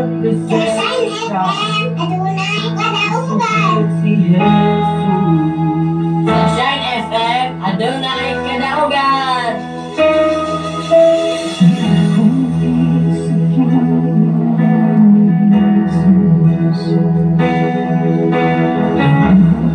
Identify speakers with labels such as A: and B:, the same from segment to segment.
A: Sa Shine FM, adunay kadaugan.
B: Sa Shine FM, adunay kadaugan.
A: Sa Shine FM, adunay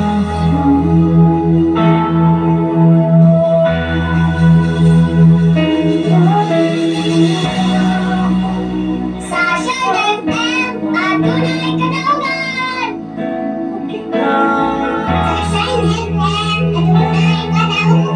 A: kadaugan. Sa Shine FM, adunay kadaugan.
B: Sa Shine FM, adunay kadaugan.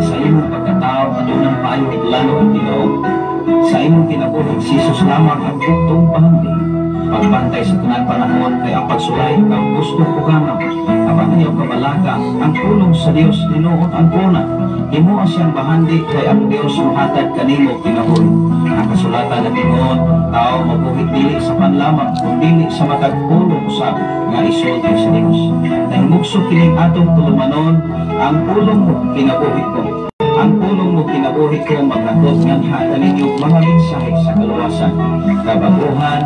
C: Sa imong pagkatao, adunang paayo plano ang Ginoo. Sa imong kinabuhi, si Jesus lamang ang buktong bahandi. Pagbantay sa tanan panahon kay ang pagsulay kang gusto pugana. Apan ayaw kabalaka, ang pulong sa Dios tinuod ang kuna. Himoa siyang bahandi kay ang Dios mohatag kanimo kinabuhi. Ang kasulatan na tinuod, tao mabuhi dili sa panlamang kundi sa matag pulong usab nga isulti sa Dios. Nahimugso kining atong tulumanon, ang pulong mo kinabuhi ko. Ang pulong mo kinabuhi ko maghatod nganha kaninyo mga mensahe sa kaluwasan, kabaguhan,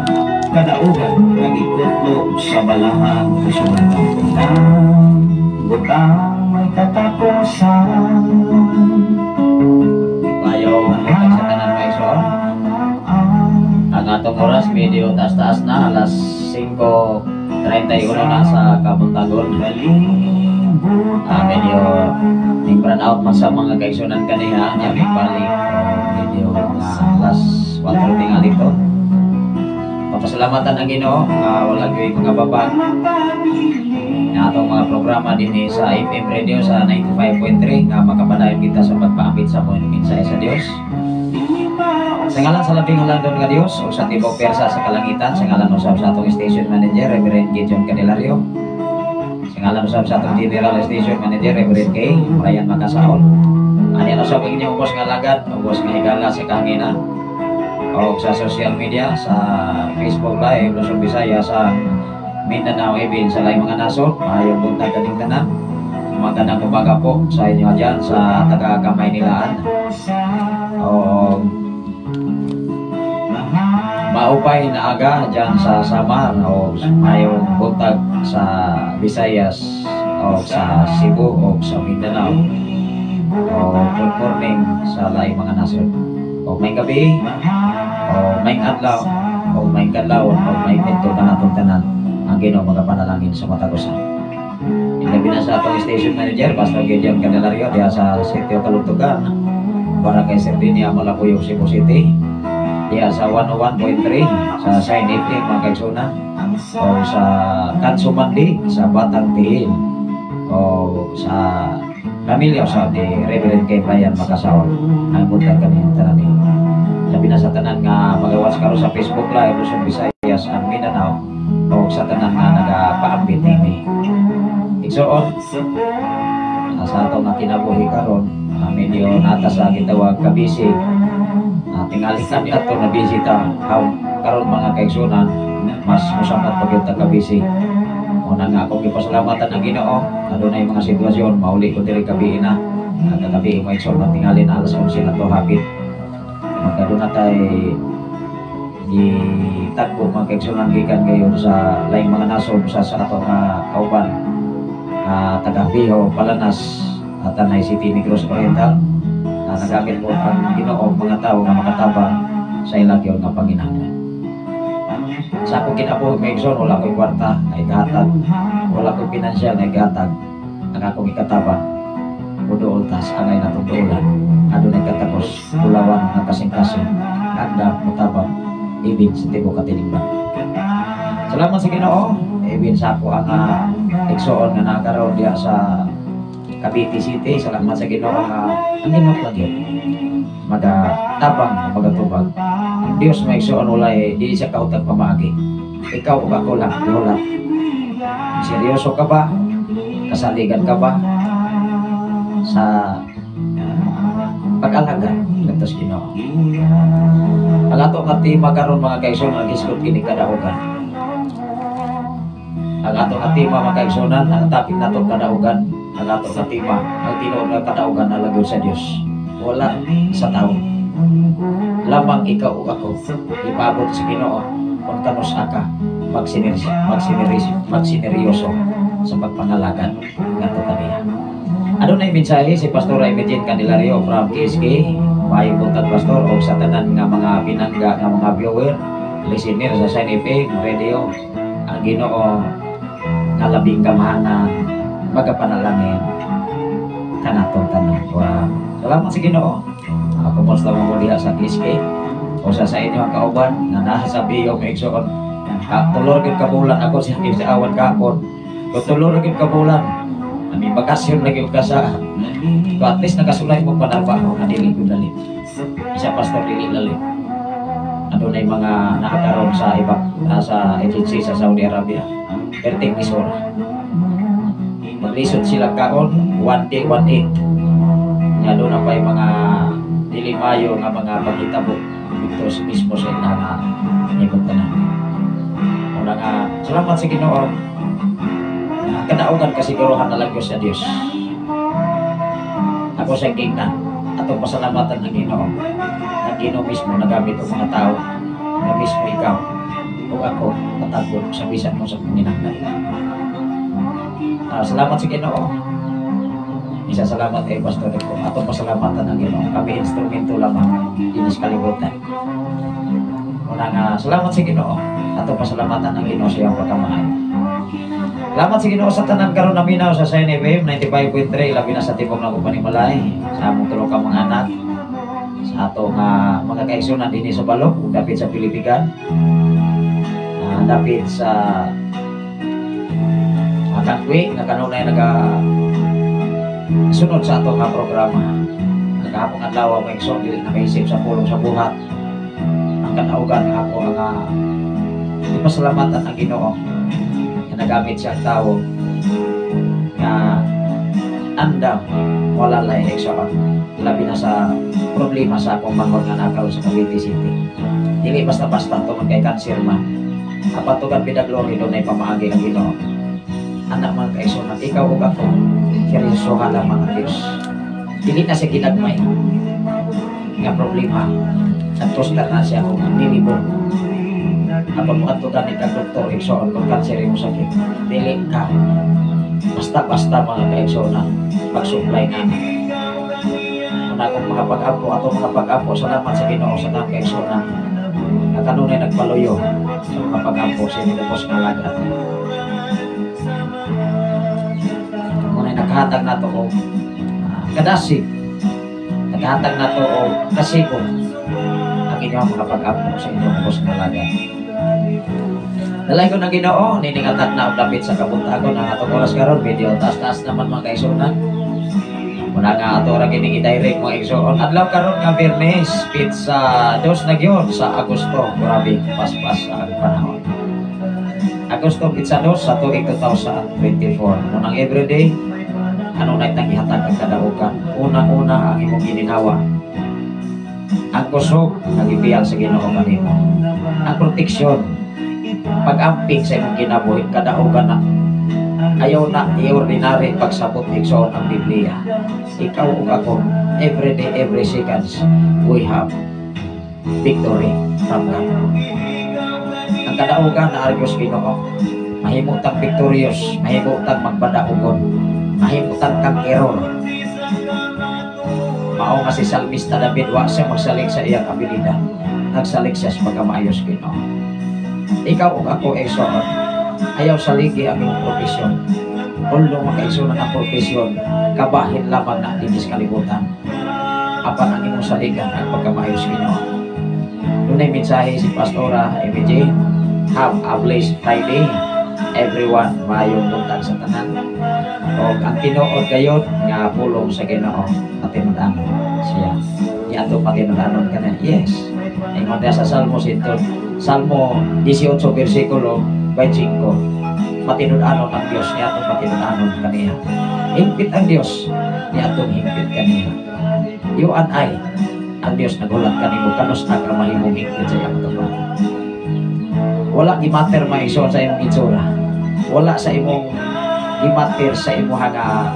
C: kadaugan, kag ikutlo sa balahan kasulatan. Ang butang may katapusan.
B: Ayaw buntag sa tanan mga igsoon. Ang atong oras medyo taas-taas na, alas 5:31 na sa kabuntagon. Medyo ning out man sa mga kaigsunan kaniha, nya may balik. Medyo mga alas 4 tingali to. Papasalamatan ang Ginoo nga wala gyud mga babag nga atong mga programa dinhi sa FM Radio sa 95.3 nga makapadayon kita sa pagpaambit sa mga mensahe sa Dios. Sa ngalan sa labing halandon nga Dios ug sa tibok persa sa kalangitan, sa ngalan usab sa atong station manager Reverend Gideon Candelario, sa ngalan usab sa atong general station manager Reverend K. Brian Makasaol. Ani usab ang inyong ubos nga lagad, ubos nga higala sa kahangina o sa social media sa Facebook Live Luzon, Visayas, sa Mindanao, Ibin sa laing mga nasod. Maayong buntag kaning tanan. Magandang umaga po sa inyo dyan sa taga Kamaynilaan. O Maupay na aga dyan sa Samar o mayong buntag sa Visayas o sa Cebu o sa Mindanao o good morning sa laing mga nasod. O may gabi o may adlaw o may kadlaw o may udto kanatong tanan. Ang Ginoo magapanalangin sa matag usa. Ilabi na sa atong station manager, Pastor Gideon Candelario, diha sa Sitio Kalugtugan, Barangay Sardinia, Malabuyok, Cebu City. Diha sa 101.3 sa Shine FM, mga kaigsunan, o sa Kansumandi sa Batang Tihil, o sa pamilya sa ni Reverend Kay Brian Makasawa ang buntag kanin tanan ni. Labi na sa tanan nga magawas karon sa Facebook Live, Luzon, Visayas and Mindanao, o sa tanan nga nagapaambit nini. Igsoon, sa ato nga kinabuhi karon, medyo nata sa gitawag kabisi. Tingali kami ato na bisita how karon, mga kaigsunan, mas musamot pag yung kabisi. Una nga akong gipasalamatan ang Ginoo, adunay mga sitwasyon mauli ko diri gabi na. Kagabi mo, igsoon, tingali na alas 11 na to hapit. Magkaduna tay gitagbo, mga kaigsunan, gikan kayo sa laing mga nasod sa ato nga kauban taga Biho, Palanas, at Tanay City, Negros Oriental, na nagamit po ang Ginoo mga tao nga makatabang sa ilang yun nga panginahanglan. Sa akong kinabuhi, mga igsoon, wala ko'y kwarta na ikahatag, wala ko'y pinansyal na ikahatag. Ang akong ikatabang, muduol tas angay natong duolan, adunay katapos, bulawan nga kasing-kasing, andam mutabang, ibin sa tibuok katilingban. Salamat sa Ginoo, ibin sa ako ang igsoon nga nakaroon diha sa Cavite City. Salamat sa Ginoo nga ang Ginoo lang yun magatabang, magatubag. Ang Dios, mga igsoon, walay di siya kahutag pamaagi. Ikaw ug ako lang gihulat. Seryoso ka ba? Kasaligan ka ba sa pag-alaga ngadto sa Ginoo? Ang ato nga tema karon, mga kaigsoon, ang gisgot kini kadaugan. Ang ato nga tema, mga kaigsunan, ang topic nato kadaugan. Ang ato nga tema, ang tinuod nga kadaugan na lagod sa Dios. Wala sa tao. Lamang ikaw ug ako ipaabot sa Ginoo kung kanus-a ka magsineryoso sa pagpangalagad ngadto kaniya. Adunay mensahe si Pastor Imagine Candelario from KSK. Maayong buntag, Pastor, og sa tanan nga mga pinangga nga mga viewer, listener sa Shine FM Radio. Ang Ginoo nga labing kamahanan magapanalangin kanatong tanan. Wow. Salamat sa Ginoo. Ako mo mo diha sa KSK. O sa inyo ang kauban nga naa sa biyo, mga igsoon. Tulor gid ka bulan ako sa sa awan kahapon. Tulor gid ka bulan. Ami bakasyon lagi ka sa so at least nakasulay mo panarbaho nga dili ko dali. Isa pastor dili lali. Adunay mga nakakaroon sa iba sa agency sa Saudi Arabia. Perting isora. Maglisod sila kaon, one day, one eight. Nga doon na pa yung mga dili mayo nga mga paghitabo dito mismo sa ila nga ibang tanan. Una nga, salamat sa Ginoo. Kadaugan kasiguruhan na lang sa Dios. Ako sa gigna, atong pasalamatan ng Ginoo. Ang Ginoo mismo nagamit og mga tao na mismo ikaw o ako matagbo sa bisan mo sa panginahanglan. Salamat sa Ginoo. Isa salamat kay Pastor ko. Atong pasalamatan ang Ginoo. Kami instrumento lamang dinis kalibutan. Una nga, salamat sa Ginoo. Atong pasalamatan ang Ginoo sa iyang pagkamaayo. Salamat sa Ginoo sa tanan karon naminaw sa Shine FM 95.3, labi na sa tibok ng panimalay, sa among tulo ka mga anak, sa ato nga mga kaigsunan dinhi sa Balok ug dapit sa Pilipigan, dapit sa Kangkwi nga kanunay naga sunod sa ato nga programa. Nagahapong adlaw, mga igsoon, dili na maisip sa pulong sa buhat. Ang kadaugan nga ako ang ipasalamatan ang Ginoo nga nagamit siya ang tao nga andam wala lay, igsoon, labi na sa problema sa akong manghod nga nakaroon sa Cavite City. Dili basta-basta tungod kay cancer man. Apan to God be the glory, dunay pamaagi ang Ginoo. Anak, mga kaigsunan, ikaw ug ako, seryosohan lamang ang Diyos. Dili na siya ginagmay nga problema. Nagtustar na siya kung nilibog. Apan mo gani kag doktor, igsoon, kung cancer imong sakit, dili ka basta-basta, mga kaigsoon, pag-supply na. Una akong mga pag-ampo, ato mga pag-ampo, salamat sa Ginoo sa tanang kaigsoon nga kanunay nagpaluyo sa mga pag-ampo sa inyong ubos nga alagad. Ngunay nakahatag nato og kadasig, nakahatag nato og kasigong ang inyong mga pag-ampo sa inyong ubos nga alagad. Dalaygon ang Ginoo, niningatat na og dapit sa kabuntagon ang atong oras karon, medyo taas-taas naman, mga kaigsuonan. Muna nga ato ra kining i-direct, mga igsoon. Adlaw karon nga Biyernes, petsa 2 na gyud sa Agosto. Grabe, paspas ang panahon. Agosto petsa 2 sa tuig 2024. Munang everyday, ano na itang ihatag ang kadaugan. Una-una ang imong gininhawa. Ang kusog nga gibiyal sa Ginoo kanimo. Ang proteksyon, pag-amping sa imong kinabuhi, kadaugan na. Ayaw na i-ordinary pagsabot, igsoon, ang Biblia. Ikaw ug ako, every day, every seconds, we have victory from God. Ang kadaugan na argos Ginoo, mahimo tang victorious, mahimo tang magbadaugon, mahimo tang conqueror. Mao nga si Salmista David, wa siya magsalig sa iyang abilidad. Nagsalig siya sa pagkamaayos Ginoo. Ikaw ug ako, igsoon, ayaw saligi ang imong profesyon. Although, mga kaigsuonan, ang profesyon, kabahin lamang na dinis kalibutan. Apan ang imong saligan ang pagkamaayos Ginoo. Dunay mensahe si Pastora MJ. Have a blessed Friday, everyone. Maayong buntag sa tanan. Og ang tinuod gayod nga pulong sa Ginoo, patinud-anon siya. Niadto patinud-anon kana. Yes. Ingon diya sa Salmo ito, Salmo 18 versikulo 25. Matinud-anon ang Dios, niadtong patinud-anon kaniya. Hingpit ang Dios, niadtong hingpit kaniya. You and I, ang Dios nagulat kanimo kanus ka mahimong hingpit sa iyang katubangan. Wala gimatter, mga igsoon, sa imong itsura. Wala sa imong gimatter sa imong nga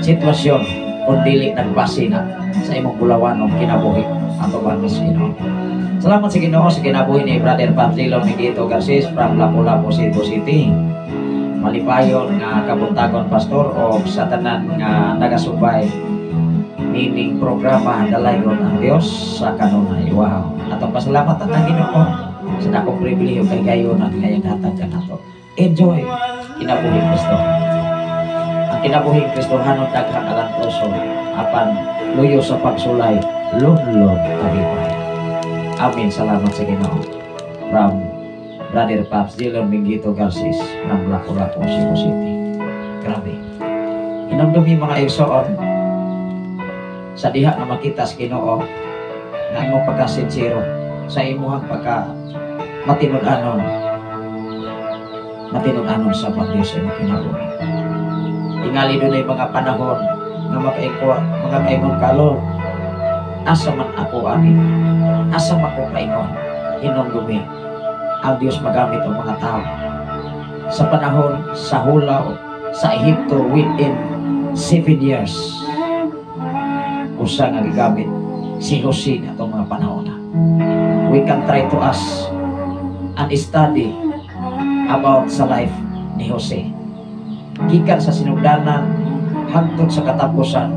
B: sitwasyon kung dili nagbase na sa imong bulawanong kinabuhi atubang sa Ginoo. Salamat sa Ginoo sa kinabuhi ni Brother Pablo Miguito Garces from Lapu-Lapu, Cebu City. Malipayon nga kabuntagon, Pastor, o sa tanan nga nagasubay nining programa. Dalaygon ang Dios sa kanunay. Wow. Atong pasalamatan ang Ginoo sa dakong pribilehiyo kay gayon ang kayang hatag kanato. Enjoy kinabuhi Kristo. Ang kinabuhi Kristohanon daghang alantoso, apan luyo sa pagsulay, lunlon kalipay. Amin. Salamat sa Ginoo. From Brother Pops Dillon Mingito Garces from Lapu-Lapu, Cebu City. Grabe. Hinumdumi, mga igsoon, sa diha nga makita sa Ginoo nga imong pagkasinsero sa imuhang pagka matinud-anon, matinud-anon sa pagdiyos sa imong kinabuhi. Tingali dunay mga panahon nga makaingon, mga kaingon ka, "Lord, asa man ako ani? Asa man ko kaingon?" Hinumdumi, ang Diyos magamit ang mga tao. Sa panahon sa hulaw sa Ehipto, within 7 years, usa nga gigamit si Jose na atong mga panahon na. We can try to ask and study about sa life ni Jose. Gikan sa sinugdanan hangtod sa katapusan,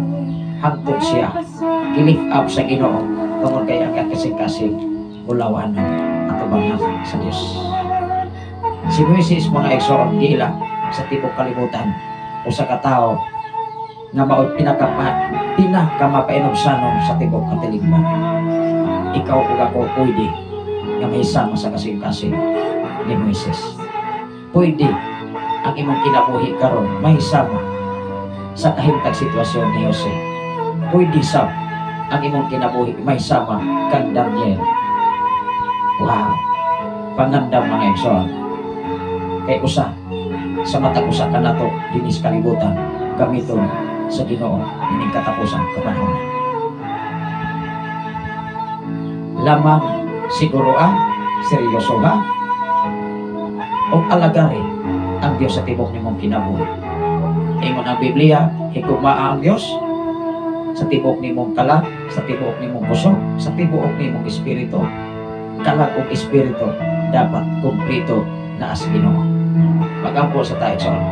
B: hangtod siya gi-lift up sa Ginoo tungod kay ang kasing-kasing bulawanon atubangan sa Dios. Si Moises, mga igsoon, giila sa tibok kalibutan, usa ka tawo nga mao'y pinakamakainugsanon sa tibok katilingban. Ikaw ug ako, pwede nga mahisama sa kasing-kasing ni Moises. Pwede ang imong kinabuhi karon mahisama sa kahimtang sitwasyon ni Jose. Pwede sab ang imong kinabuhi mahisama kang Daniel. Wow! Pangandam, mga igsoon. Kay usa sa matag usa kanato dinis kalibutan, gamiton sa Ginoo ining katapusan kapanahon. Lamang siguro ah, seryoso ha, o alagari ang Diyos sa tibok nimong kinabuhi. Ingon ang Biblia, higugmaa ang Diyos sa tibok nimong kalag, sa tibuok nimong kusog, sa tibuok nimong espiritu. kalag ug espiritu dapat kumpleto na sa Ginoo. Magampo sa tayo igsoon.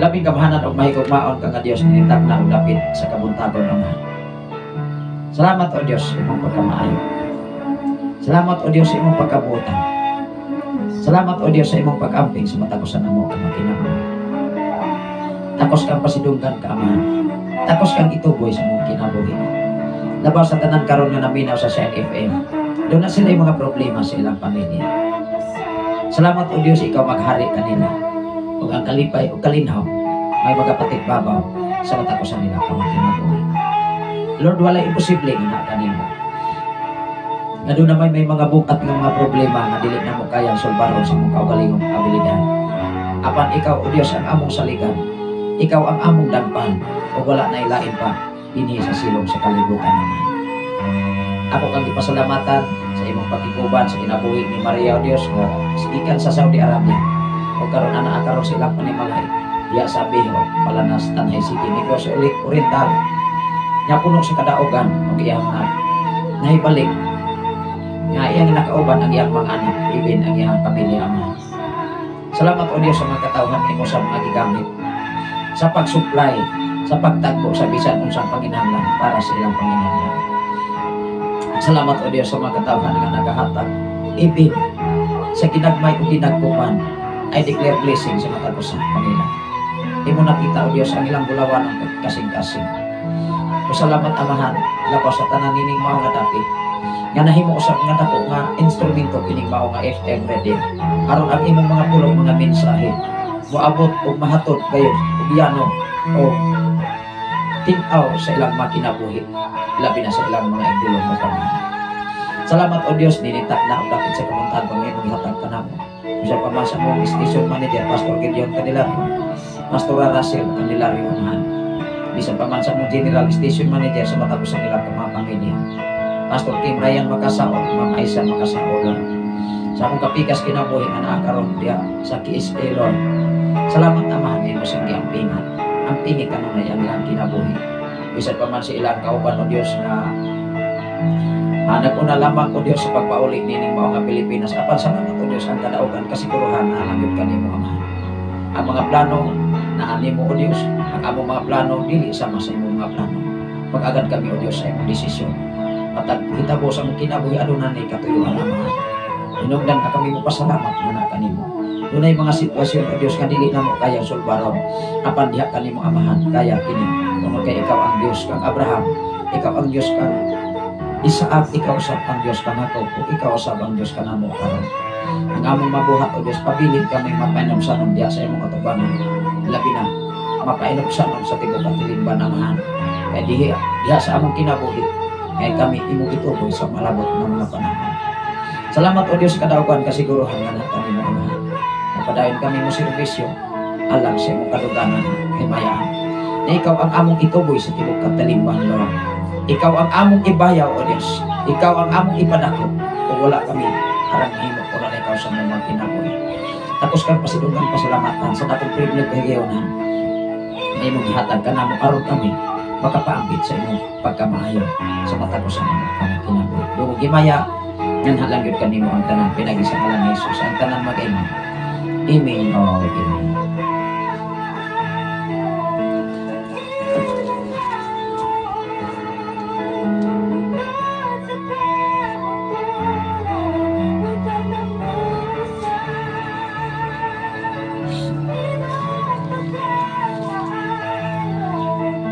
B: Labing gamhanan og mahigugmaon ka nga Dios, nitakna og dapit sa kabuntagon, Amahan. Salamat, O Dios, sa imong pagkamaayo. Salamat, O Dios, sa imong pagkabuotan. Salamat, O Dios, sa imong pag-amping sa matag usa namo ka mga kinabuhi. Takos kang pasidunggan ka, Amahan. Takos kang ituboy sa among kinabuhi. Labaw sa tanan karon nga naminaw sa Shine FM. Duna sila yung mga problema sa ilang pamilya. Salamat, O Dios, ikaw maghari kanila. Ug ang kalipay ug kalinhaw may magapatigbabaw sa matag usa nila ka mga kinabuhi. Lord, wala imposible nga naa kanimo. Nga duna may mga bukat nga mga problema nga dili namo kayang sulbaron sa among kaugalingong abilidad. Apan ikaw, O Dios, ang among saligan. Ikaw ang among dangpan ug wala na ilain pa dinhi sa silong sa kalibutan naman. Ako kang gipasalamatan sa imong pakiguban sa kinabuhi ni Maria, O Dios, nga gikan sa Saudi Arabia. O karon ana karon sa ilang panimalay diya sa Biho, Palanas, Tanay City, Negros Oriental. Nya puno sa kadaugan og iyang na nahibalik nga iyang nakauban ang iyang mga anak, even ang iyang pamilya, Ama. Salamat, O Dios, sa mga katawhan nimo sa mga gigamit sa pag-supply, sa pagtagbo sa bisan unsang panginahanglan para sa ilang panginahanglan. Salamat, O Dios, sa mga katawhan nga nagahatag even sa ginagmay o ginagkuman. I declare blessing sa matag usa kanila. Imo nakita, O Dios, ang ilang bulawan ang kasing-kasing. O salamat, Amahan, labaw sa tanan nining mao nga dapit nga nahimo usab nga dako nga instrumento kining mao nga FM radio aron ang imong mga pulong, mga mensahe, moabot ug mahatod kayo ug yano o tin-aw sa ilang mga kinabuhi, labi na sa ilang mga igdulong mo kami. Salamat, O Dios, ninitak na og dapit sa kabuntagon nga imong gihatag kanamo. Bisan pa man sa among station manager, Pastor Gideon Candelario, Pastor Russell Candelario, Amahan. Bisan pa man sa among general station manager sa matag usa nila ka mga pamilya, Pastor Kim Ryan Makasaon, Ma'am Aisha Makasaon. Sa akong kapikas kinabuhi nga naa karon diha sa KSA, Lord. Salamat, Amahan, imo siyang giampingan. Ampingi kanunay ang ilang kinabuhi. Bisan pa man sa ilang kauban, O Dios, nga nag-una lamang, O Dios, sa pagpauli nining mao nga Pilipinas. Apan salamat, O Dios, ang kadaugan kasiguruhan na gyud kanimo, Amahan. Ang mga plano na animo, O Dios, ang among mga plano dili sama sa imong mga plano. Mag-agad kami, O Dios, sa imong desisyon. Matag hitabo sa among kinabuhi aduna ni katuyuan, Amahan. Hinungdan ka kami mo pasalamat nga naa kanimo. Dunay mga sitwasyon, O Dios, nga dili namo kaya sulbaron. Apan diha kanimo, Amahan, kaya kini. Tungod kay ikaw ang Dios kang Abraham, ikaw ang Dios kang Isaac, ikaw usab ang Dios kang Jacob, ug ikaw usab ang Dios kanamo karon. Ang among mabuhat, O Dios, pabilin kami mapainomsanon diha sa imong atubangan. Labi na mapainomsanon sa tibuok katilimban, Amahan. Kay diha, diha sa among kinabuhi, kay kami imong ituboy sa malabot nga mga panahon. Salamat, O Dios, kadaugan kasiguruhan nga naa kanimo, Amahan. Napadayon kami mo serbisyo alang sa imong kaduganan, himayaan na ikaw ang among ituboy sa tibuok katalimban, Lord. Ikaw ang among ibayaw, O Dios. Ikaw ang among ipadako. Ug wala kami arang mahimo kung wala ikaw sa among mga kinabuhi. Tapos kang pasidunggan pasalamatan sa dakong privilege kahigayonan na imong gihatag kanamo aron kami makapaambit sa imong pagkamaayo sa matag usa namo ka kinabuhi. Dungog himaya nganha lang gyud kanimo ang tanan pinagi sa ngalan ni Jesus. Ang tanan mag-ingon, "Amen o Amen."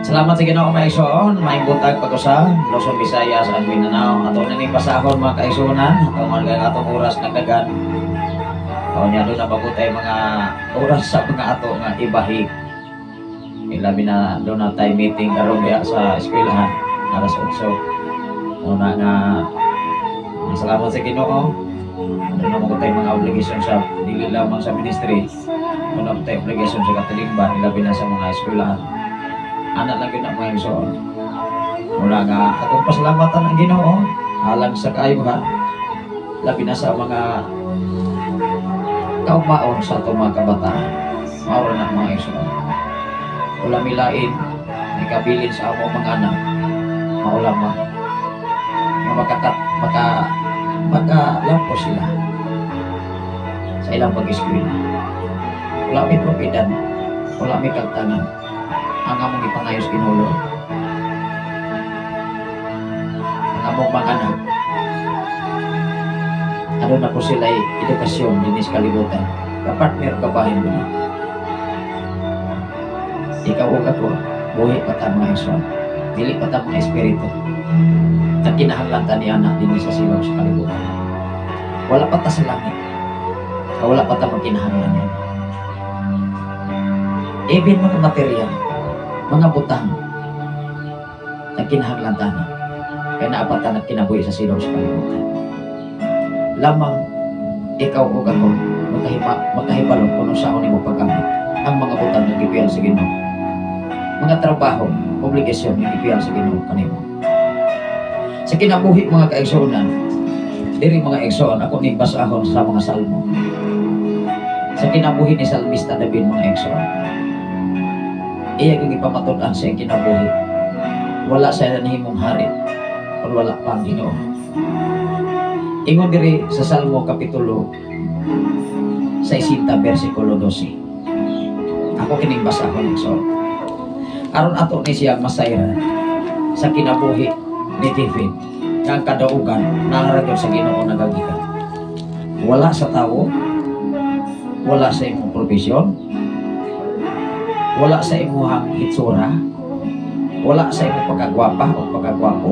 B: Salamat sa Ginoo, mga igsoon, maayong buntag pag-usa, Luzon, Visayas, ug Mindanao. Ato na ning basahon, mga kaigsuonan, atong nga atong oras nagdagan. O nya duna pa tay mga oras sa mga ato nga ibahig. Ilabi na duna tay meeting karon diha sa eskwelahan alas 8. Una nga salamat sa Ginoo. Duna mo tay mga obligasyon sa dili lamang sa ministry. Duna mo tay obligasyon sa katilingban, ilabi na sa mga eskwelahan. Anak lang yun ang mga igsoon. Mula nga atong pasalamatan ang Ginoo alang sa kaayuhan, labi na sa mga kaugmaon sa atong mga kabataan. Mao ra na, mga igsoon. Wala milain ikabilin sa among mga anak. Mao lamang nga makakat maka Makalampo sila sa ilang pag-eskwela. Wala may propiedad, wala may kagtangan. Ang among ipangayos Ginoo, Lord, ang among mga anak, ano na po sila edukasyon dinhi sa kalibutan. Kapartner kabahin mo na. Ikaw ug ako, buhi pa ta, mga igsoon. Dili pa ta mga espiritu. Nagkinahanglan ta ni anak dinhi sa silong sa kalibutan. Wala pa ta sa langit. Wala pa ta magkinahanglan yan. Even mga material, mga butang, nagkinahanglan ta na. Kaya naa pa ta nagkinabuhi sa silong sa kalibutan. Lamang ikaw ug ako makahibalo kung unsaon nimo paggamit ang mga butang nga gibiyal sa Ginoo. Mga trabaho, obligasyon nga gibiyal sa Ginoo kanimo. Sa kinabuhi, mga kaigsuonan, diri, mga igsoon, ako ning basahon sa mga salmo. Sa kinabuhi ni Salmista David, mga igsoon, iya gyud ipamatud-an sa iyang kinabuhi. Wala siya nahimong hari kung wala pa ang Ginoo. Ingon diri sa Salmo Kapitulo 60 versikulo 12. Ako kining basahon, igsoon. Aron ato ni siya masayran sa kinabuhi ni David nga ang kadaugan naa ra gyud sa Ginoo nagagikan. Wala sa tawo, wala sa imong profesyon, wala sa imong hitsura, wala sa imong pagkagwapa o pagkagwapo.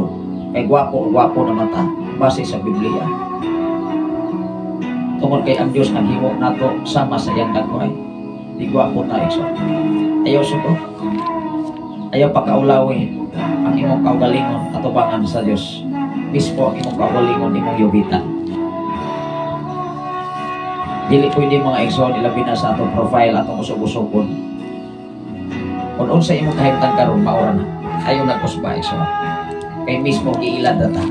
B: Kay gwapo o gwapo naman ta, base sa Biblia. Tungod kay ang Diyos naghimo nato sama sa iyang dagway. Di gwapo ta, igsoon. Ayaw suko. Ayaw pakaulawi ang imong kaugalingon atubangan sa Diyos. Mismo ang imong kaugalingon imong yubitan. Dili pwede, mga igsoon, ilabi na sa atong profile, atong usog-usogon. Kung unsa imong kahimtang karon, maura na. Ayaw nagkusba, igsoon. Kay mismo giilad na ta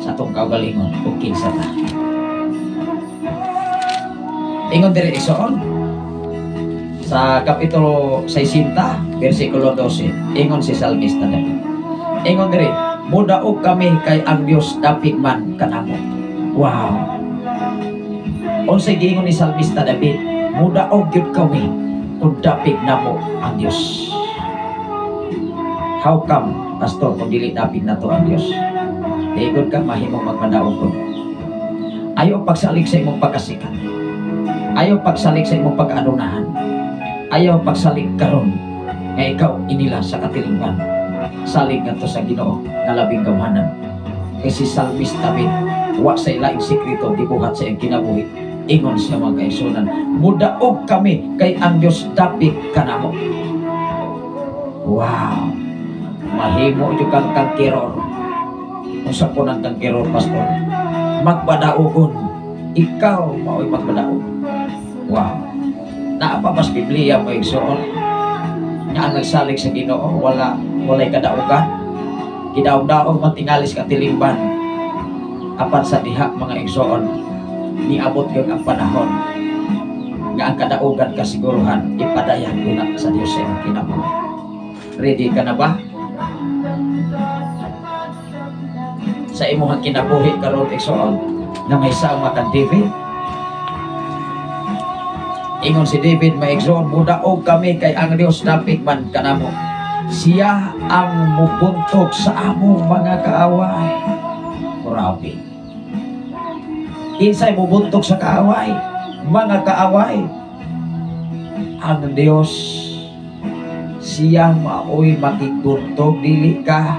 B: sa atong kaugalingon kung kinsa ta. Ingon diri, igsoon, sa Kapitulo 60 versikulo 12, ingon si Salmista David. Ingon diri, "Mudaog kami kay ang Dios dapig man kanamo." Wow. Unsay giingon ni Salmista David? Mudaog gyud kami kung dapig namo ang Dios. How come, pastor, kung dili dapig nato ang Dios? Igod ka mahimong magmadaog ko. Ayaw pagsalig sa imong pagkasikat. Ayaw pagsalig sa imong pagkaadunahan. Ayaw pagsalig karon nga ikaw inila sa katilingban. Salig ngadto sa Ginoo nga labing gamhanan. Kay si Salmist David, wa sa ilaing sekreto gibuhat sa iyang kinabuhi. Ingon siya, mga kaigsuonan, "Mudaog kami kay ang Dios dapig kanamo." Wow! Mahimo jud kang conqueror. Unsa po nang conqueror, pastor? Magpadaogon. Ikaw mao'y magpadaog. Wow. Naa pa bas Biblia mo, igsoon, nga ang nagsalig sa Ginoo walay kadaugan? Gidaog-daog man tingali sa katilingban. Apan sa diha, mga igsoon, niabot gyud ang panahon nga ang kadaugan kasiguruhan ipadayan ko na sa Dios sa imong kinabuhi. Ready ka na ba? Sa imong kinabuhi karon, igsoon, nga may sama kang David. Ingon si David, mga igsoon, "Mudaog kami kay ang Dios dapig man kanamo. Siya ang mubuntog sa among mga kaaway." Grabe. Kinsay mubuntog sa kaaway? Mga kaaway. Ang Dios, siya maoy makibuntog, dili ka.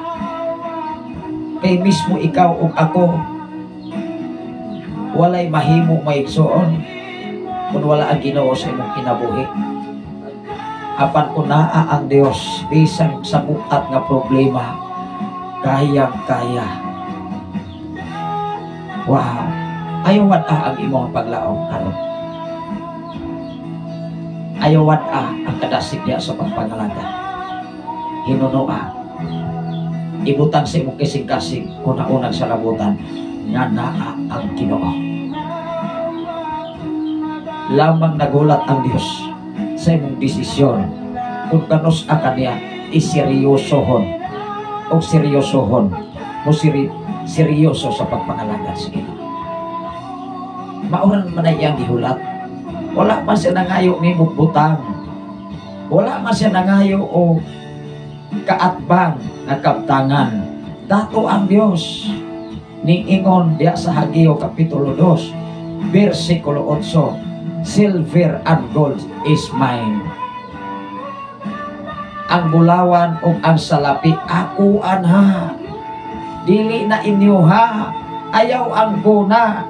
B: Kay mismo ikaw ug ako, walay mahimo, maigsoon, kung wala ang Ginoo sa imong kinabuhi. Apan kung naa ang Dios, bisan sa bukat nga problema, kayang-kaya. Wow! Ayaw wad-a ang imong paglaom karon. Ayaw wad-a ang kadasig diya sa pagpangalaga. Hinunoa. Ibutang sa imong kasing-kasing una-unang sa labutan nga naa ang Ginoo. Lamang nagulat ang Dios sa imong desisyon kung kanus a kaniya iseryosohon o seryosohon mo siri Seryoso sa pagpangalagad sa Ginoo. Mao ra man na iyang gihulat. Wala man siya nangayo ni butang. Wala man siya nangayo o kaatbang nga kabtangan. Dato ang Dios niingon diya sa Hageo Kapitulo 2 versikulo 8, "Silver and gold is mine." Ang bulawan ug ang salapi ako anha. Dili na inyo ha. Ayaw ang guna.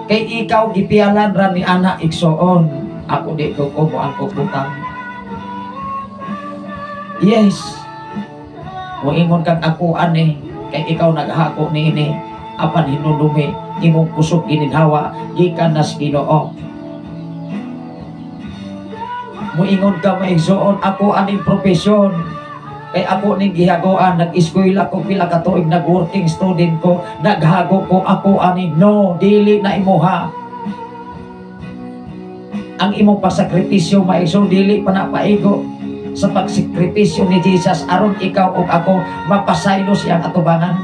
B: Kay ikaw gipialan ra ni ana, igsoon. Ako di ko ko mo ang butang. Yes. Moingon kang ako ani kay ikaw naghako niini, apan hinumdumi imong kusog gininhawa gikan nas Ginoo. Moingon ka, mga igsoon, ako aning profesyon kay ako ning gihagoan, nag-eskwela ko pila ka tuig, nag-working student ko, naghago ko, ako ani. No, dili na imuha ang imong pasakripisyo, mga igsoon. Dili pa na paigo sa pagsakripisyo ni Jesus aron ikaw ug ako mapasaylo siyang atubangan.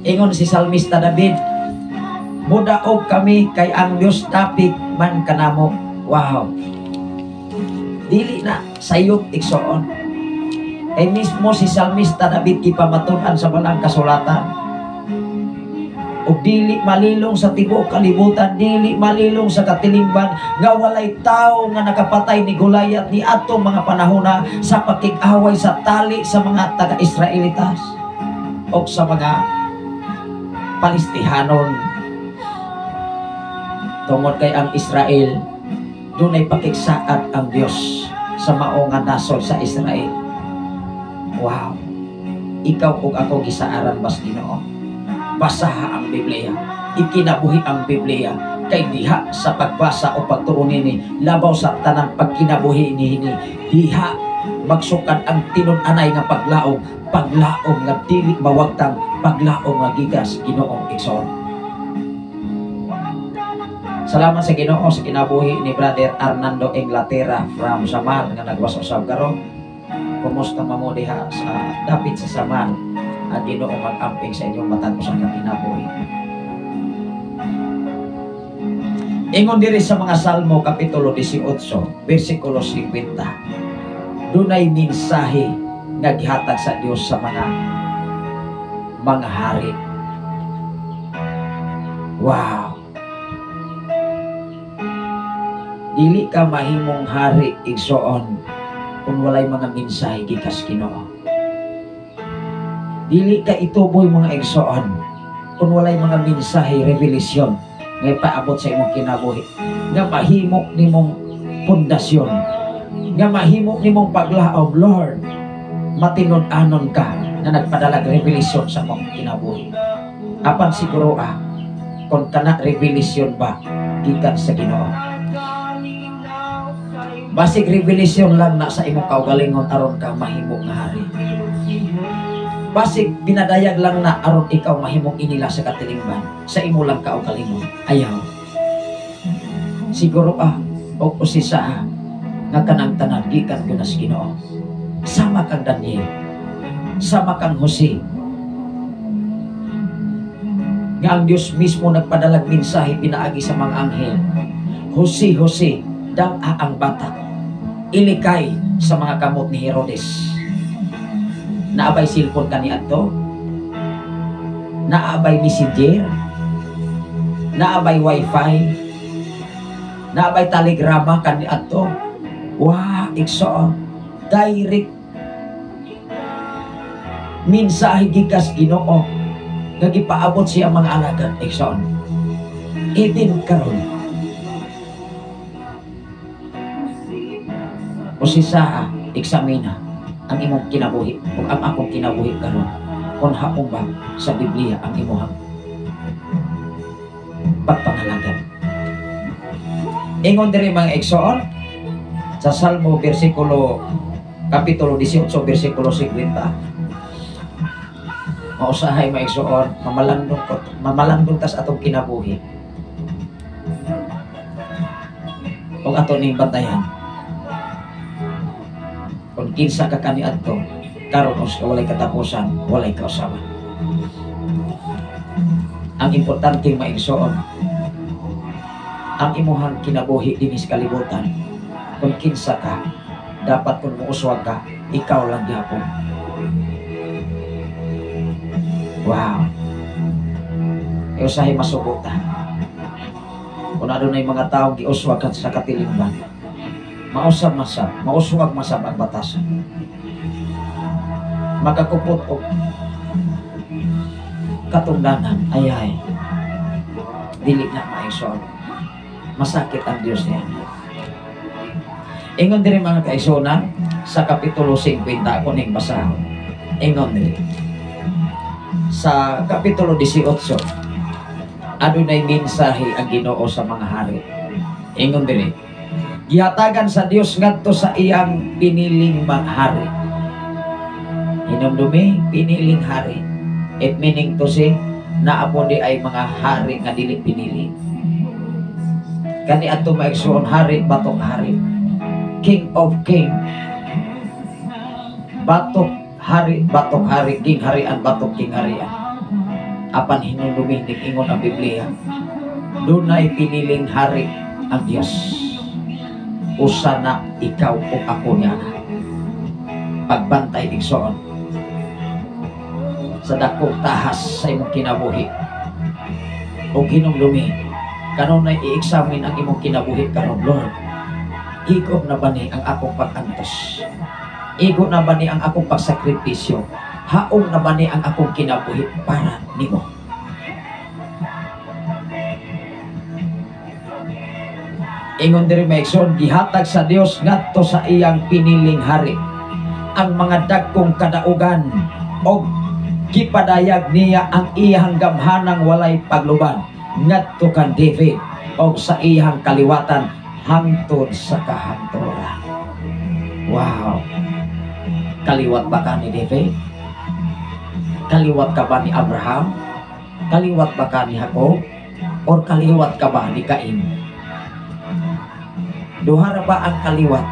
B: Ingon si Salmista David, "Mudaog kami kay ang Dios dapit man kanamo." Wow. Dili na sayop, igsoon. Kay mismo si Salmista David gipamatud-an sa Balaang Kasulatan. Ug dili malilong sa tibuok kalibutan, dili malilong sa katilingban nga walay tao nga nakapatay ni Goliath ni atong mga panahona sa pakig-away sa tali sa mga taga-Israelitas o sa mga Palistihanon. Tungod kay ang Israel, dunay pakigsaad ang Dios sa mao nga nasod sa Israel. Wow. Ikaw ug ako gisaaran bas Ginoo. Basaha ang Biblia. Ikinabuhi ang Biblia kay diha sa pagbasa o pagtuon nini, labaw sa tanang pagkinabuhi niini, diha magsukad ang tinud-anay nga paglaom, paglaom nga dili mawagtang, paglaom nga gikas Ginoong igsoon. Salamat sa Ginoo sa kinabuhi ni Brother Arnando Inglaterra from Samar nga nagwas usab karon. Kumusta mamo diha sa dapit sa Samar? Ang Ginoo mag-amping sa inyong matag usa ka kinabuhi. Ingon diri sa mga Salmo Kapitulo 18 versikulo 50. Dunay mensahe nga gihatag sa Dios sa mga hari. Wow. Dili ka mahimong hari, igsoon, kung walay mga mensahe gikas Ginoo. Dili ka ituboy, mga igsoon, kung walay mga mensahe, revelation nga ipaabot sa imong kinabuhi nga mahimo nimong pundasyon, nga mahimo nimong paglaom. Lord, matinud-anon ka na nagpadalag revelation sa imong kinabuhi. Apan siguro kung kana revelation ba gikan sa Ginoo. Basig revelation lang na sa imong kaugalingon aron ka mahimo nga hari. Basig binadayag lang na aron ikaw mahimong inila sa katilingban sa imo lang kaugalingon. Ayaw. Siguro og usisa nga kanang tanan gikan gyud sa Ginoo. Sama kang Daniel, sama kang Jose, nga ang Dios mismo nagpadalag mensahe pinaagi sa mga anghel. "Jose, Jose, dang-a ang bata. Ilikay sa mga kamot ni Herodes." Naabay cellphone kaniadto? Naabay Messenger? Naabay Wifi? Naabay telegrama kaniadto? Wa, igsoon. Direct mensahe gikas Ginoo nga gipaabot siya mga alagad, igsoon. Even karon, usisa, eksamina ang imong kinabuhi ug ang akong kinabuhi karon kung haong ba sa Biblia ang imong pagpangalagad. Ingon diri, mga igsoon, sa Salmo versikulo kapitulo 18 versikulo 50. Mausahay, mga igsoon, mamalandong tas atong kinabuhi ug ato ning bantayan kung kinsa ka kaniadto. Karon sa walay katapusan, walay kausaban. Ang importante, maigsoon, ang imuhang kinabuhi dinhi sa kalibutan, kung kinsa ka, dapat kung muuswag ka, ikaw lang gihapon. Wow. E usahay masugot ta. Kung adunay mga taong giuswag sa katilingban, mausab masab, mauswag masab ang batasan. Makakupot og katungdanan, ayay, dili na maigsoon. Masakit ang Diyos niya. Ingon diri, mga kaigsuonan, sa Kapitulo 50, ako ning basahon. Ingon diri sa Kapitulo 18, adunay mensahe ang Ginoo sa mga hari. Ingon diri, gihatagan sa Dios ngadto sa iyang piniling mga hari. Hinumdumi, piniling hari. It meaning to say, naa po diay mga hari nga dili pinili. Kani adto, maigsuon, hari batok hari. King of King. Batok hari, batok hari, king harian, batok king harian. Apan hinumdumi, ingon ang Biblia, dunay piniling hari ang Dios. Usa na ikaw o ako niya. Pagbantay, igsoon, sa dakong tahas sa imong kinabuhi. O hinumdumi, kanunay i-examine ang imong kinabuhi karon, Lord, igo na ba ni ang akong pag-antos? Igo na ba ni ang akong pagsakripisyo? Haong na ba ni ang akong kinabuhi para nimo? Ingon diri, maigsoon, gihatag sa Dios ngadto sa iyang piniling hari ang mga dagkong kadaugan og gipadayag niya ang iyang gamhanang walay pagluban ngadto kan David og sa iyang kaliwatan hangtod sa kahangturan. Wow. Kaliwat ba ka ni David? Kaliwat ka ba ni Abraham? Kaliwat ba ka ni Jacob? Or kaliwat ka ba ni Cain? Duha ra ba ang kaliwat?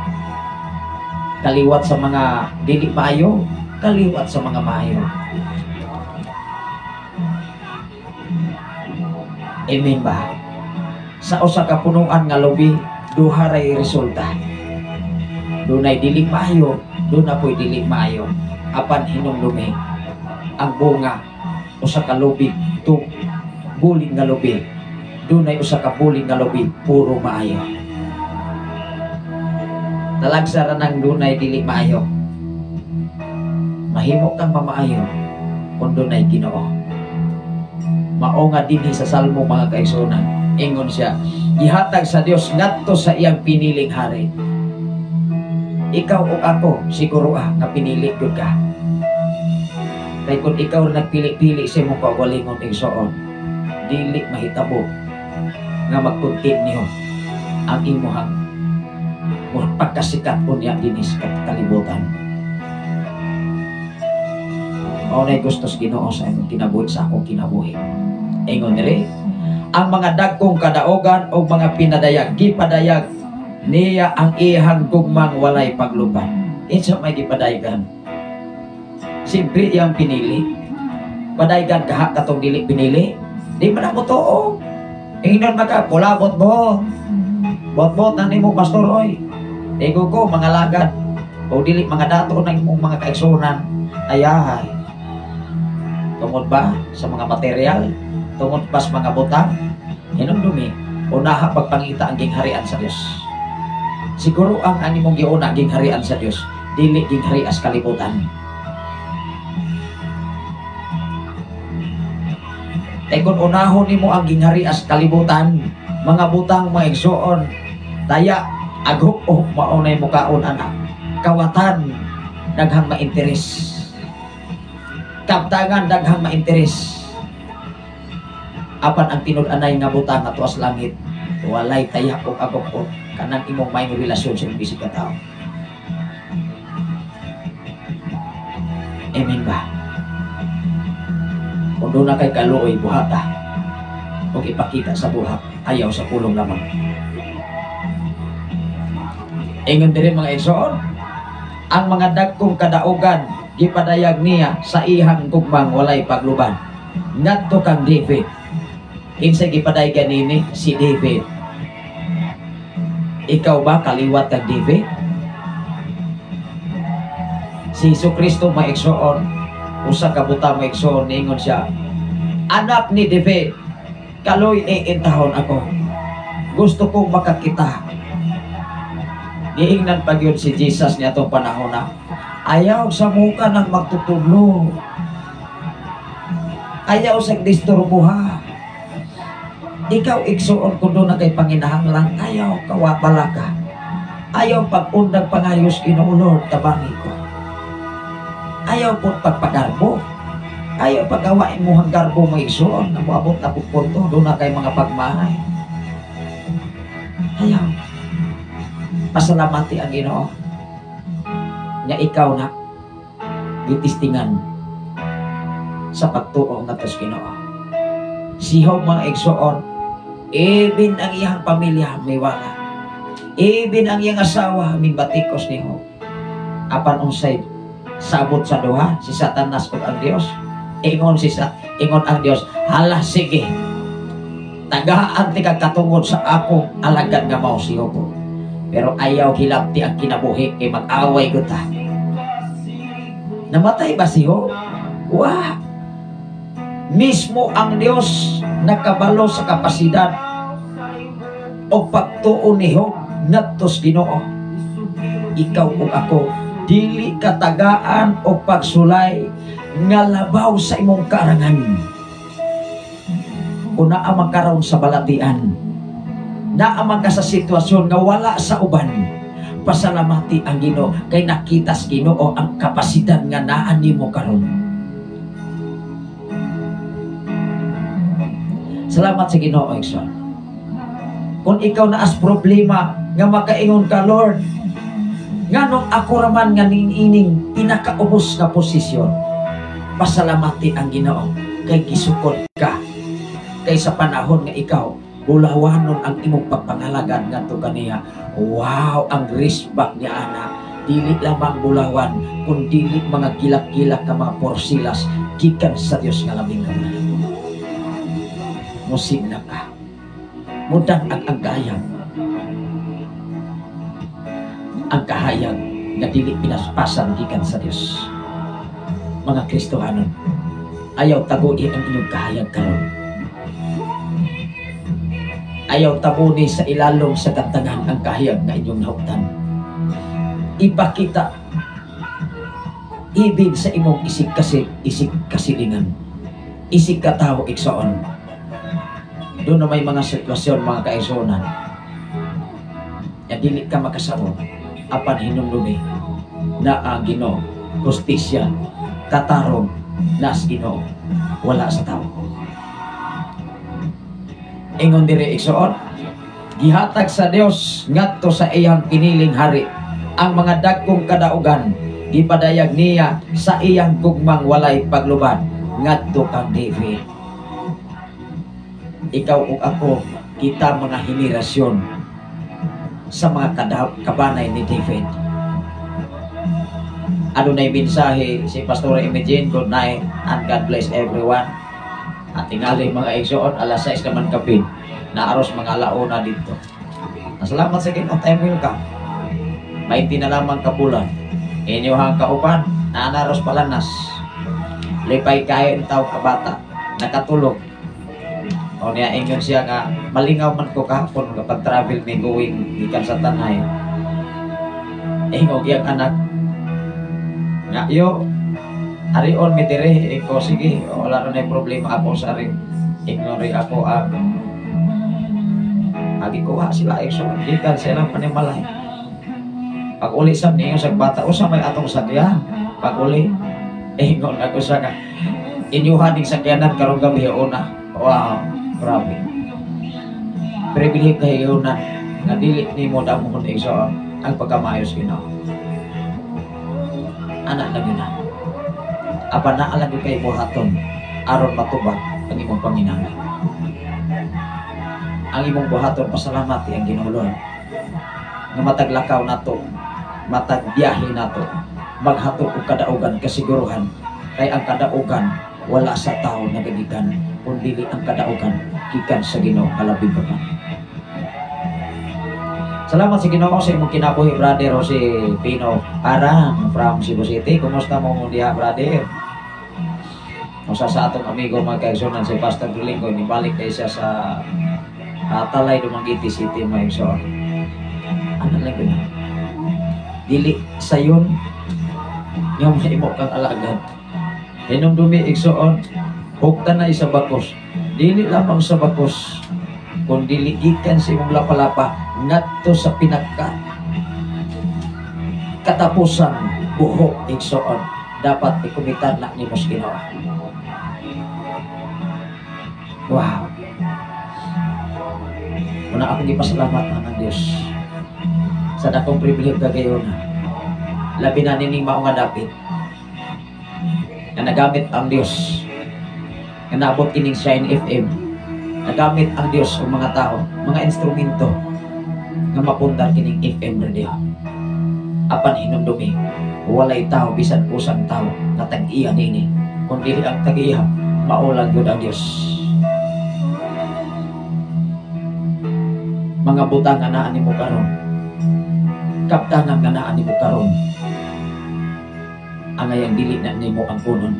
B: Kaliwat sa mga dili maayo, kaliwat sa mga maayo. Amen ba? Sa usa ka punuan nga lubi, duha ray resulta. Dunay dili maayo, duna po'y dili maayo. Apan hinumdumi, ang bunga usa ka lubi, tu buling nga lubi. Dunay usa ka buling nga lubi, puro maayo. Talagsa ra nang dunay dili maayo. Mahimo kang mamaayo kung dunay Ginoo. Mao nga dinhi sa Salmo, mga kaigsuonan, ingon siya, gihatag sa Dios ngadto sa iyang piniling hari. Ikaw o ako, siguro nga pinili gyud ka. Kay kung ikaw nagpili-pili sa imong kaugalingon, igsoon, dili mahitabo nga mag-continue ang imuhang pagkasikat unya dinhi sa kalibutan. Mao nay gusto sa Ginoo sa imong kinabuhi, sa akong kinabuhi. Ingon diri, ang mga dagkong kadaogan o mga pinadayag, gipadayag niya ang iyang gugmang walay pagluban. Insa may gipadayagan? Siyempre iyang pinili. Padayagan kaha katong dili pinili? Di man ako tuo. Ingnon maka pulabot mo. Bot-bot na nimo, pastor oy. Igo ko mga lagad o dili mga dato ng imong mga kaigsunan. Ayahay. Tungod ba sa mga material? Tungod ba sa mga butang? Hinumdumi, unaha pagpangita ang gingharian sa Dios. Siguro ang animong giuna gingharian sa Dios, dili gingharias kalibutan. Kay kung unahon nimo ang gingharias kalibutan, mga butang, mga igsoon, taya, aghok o maunay mukaon anak. Kawatan, daghang ma-interes. Kaptangan, daghang ma-interes. Apan ang tinud-anay nga butang nga tuas langit, walay taya o agok o kanang imong may relasyon sa imong bisig ka tao. Amen ba? Kung doon na kay kaluoy, buhata o ipakita sa buhat, ayaw sa pulong lamang. Ingon diri, mga igsoon, ang mga dagkong kadaugan Gipadayag niya sa iyang gugmang walay pagluban ngadto kang David. Kinsay gipadayagan nini? Si David. Ikaw ba kaliwat kang David? Si Hesus Kristo, mga igsoon, usa ka buta, mga igsoon, niingon siya, "Anak ni David, kaloy intawon ako. Gusto kong makakita." Giingnan pa gyud si Jesus niya atong panahon na, "Ayaw sa muka ng magtutudlo. Ayaw sa disturbuha." Ikaw, igsuon, kung duna kay panginahanglan, ayaw kawabala ka. Ayaw pag-undag pangayos, "Ginoo Lord, tabangi ko." Ayaw po pagpagarbo. Ayaw paggawain mo ang garbo mo, igsuon, na moabot na punto, duna kay mga pagmahay. Ayaw. Pasalamati ang Ginoo. Nga ikaw na gitistingan sa pagtuo nga sa Ginoo. Si Job, mga igsoon, even ang iyang pamilya may wala. Even ang iyang asawa minbatikos ni Job. Apan unsay sabot sa duha, si Satanas ug ang Dios? Ingon ang Dios, "Hala, sige. Tagaan ti kag katungod sa akong alagad nga mao si Job. Pero ayaw hilabti ang kinabuhi kay mag-away gud ta." Namatay ba si Job? Wa. Mismo ang Dios nakabalo sa kapasidad o pagtuo ni Job ngadto sa Ginoo. Ikaw ug ako, dili katagaan o pagsulay nga labaw sa imong karangan. Kung naa man karon sa balatian, naa man ka sa sitwasyon nga wala sa uban, pasalamati ang Ginoo kay nakita sa Ginoo ang kapasidad nga naa nimo karon. Salamat sa Ginoo, igsoon. Kung ikaw naas problema nga makaingon ka, "Lord, nganong ako raman nga niining pinakaubos nga posisyon?" Pasalamati ang Ginoo kay gisukod ka. Kay sa panahon nga ikaw bulawanon ang imong pagpangalagad ngadto kaniya. Wow, ang respect niya ana. Dili lamang bulawan, kun dili mga gilak-gilak ka mga porsilas gikan sa Dios nga labing gamay. Musigla ka. Mudang ang gayang. Ang kahayag nga dili pinaspasan gikan sa Dios. Mga Kristohanon, ayaw tagui ang inyong kahayag karon. Ayaw tabuni sa ilalom sa kantangan ang kahayag nga inyong nahuptan. Ipakita ibig sa imong isig kasi isig kasilingan. Isig katao, igsoon. Duna may mga sitwasyon, mga kaigsuonan, ya dili ka makasabot, apan hinumdumi na ang Ginoo, hustisya, katarong nas Ginoo, wala sa tao. Ingon diri, igsoon, gihatag sa Dios ngadto sa iyang piniling hari ang mga dagkong kadaugan, gipadayag niya sa iyang gugmang walay pagluban ngadto kang David. Ikaw ug ako, kita mga henerasyon sa mga kabanay ni David. Adunay mensahe si Pastor Imagine. Good night and God bless everyone. At tingali, mga igsoon, alas 6 naman kapin. Naaros mga alauna dito. Salamat sa Ginoo, time will come. 20 na lamang kabulan. Inyuhang kauban, naanaros palanas. Lipay kayo ang tao kabata, nakatulog. O niya ingon siya nga malingaw man ko kahapon kapag travel mi going gikan sa Tanay. Ingog iyang anak nga, "Yo, arion mi diri." Ko, "Sige, wala ra problema ako sa ring ignore ako ang agi." Kuha sila, igsoon, gikan sa ilang panimalay. Pag uli sa niyo sa bata, "Usa may atong sakyan pag uli?" Ingon ako sa nga inyuhan ning sakyanan karong gabi una. Wow, grabe. Privilege kayo na nga dili nimo damohon, igsoon, ang pagkamayos Ginoo. Anak lang yun na. Apan naa lang kay buhaton aron matubag ang imong panginahanglan. Ang imong buhaton, pasalamati ang Ginoo Lord. Nga matag lakaw nato, matag biyahe nato. Maghatod og kadaugan, kasiguruhan, kay ang kadaugan wala sa tao nagagikan, kun dili ang kadaugan gikan sa Ginoo kalabing pa. Salamat sa Ginoo sa imong kinabuhi, Brother Jose Pino Arang from Cebu City. Kumusta mo mo diha, brother? Usa sa atong amigo, mga kaigsunan, si Pastor Dulingo, nibalik kay siya sa Talay, Dumaguete City, mga igsoon. Ano lang yun? Dili sayon nga mahimo kang alagad. Hinumdumi, igsoon, hugtan na isa bakos. Dili lamang sa bakos, kun dili gikan sa imong lapalapa ngadto sa pinaka katapusan buhok, igsoon, dapat ikumitan na nimo sa Ginoo. Wow. Una akong gipasalamat ang Dios sa dakong pribilehiyo kagayon. Labi na nining mao nga dapit nga nagamit ang Dios nga naabot kining Shine FM. Nagamit ang Dios og mga tao, mga instrumento nga mapundar kining FM radio. Apan hinumdumi, walay tao bisan usang tao nga tag-iya niini, kun dili ang tag-iya mao lang gyud ang Dios. Mga butang nga naa nimo karon, kaptangan nga naa nimo karon, angayang dili na nimo ang kunon.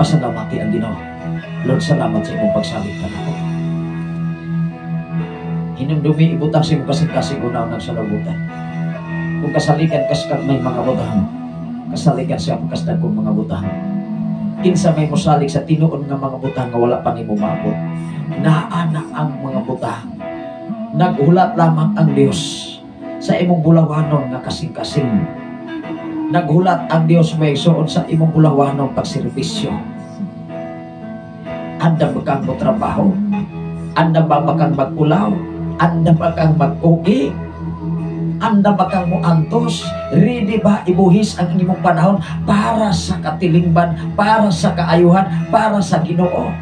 B: Pasalamati ang Ginoo. Lord, salamat sa imong pagsalig kanako. Hinumdumi, ibutang sa imong kasing-kasing unaw ng salabutan. Kung kasalikan kas may mga butang, kasalikan siya ang kasdagkong mga butang. Kinsa may mosalig sa tinuod nga mga butang nga wala pa nimo maabot. Naa na ang mga butang. Naghulat lamang ang Dios sa imong bulawanon nga kasing-kasing. Naghulat ang Dios, may igsoon, sa imong bulawanon pagserbisyo. Andam ba kang motrabaho? Andam ba kang magkulaw? Andam ba kang magkugi? Andam ba kang moantos? Ready ba ibuhis ang imong panahon para sa katilingban, para sa kaayuhan, para sa Ginoo?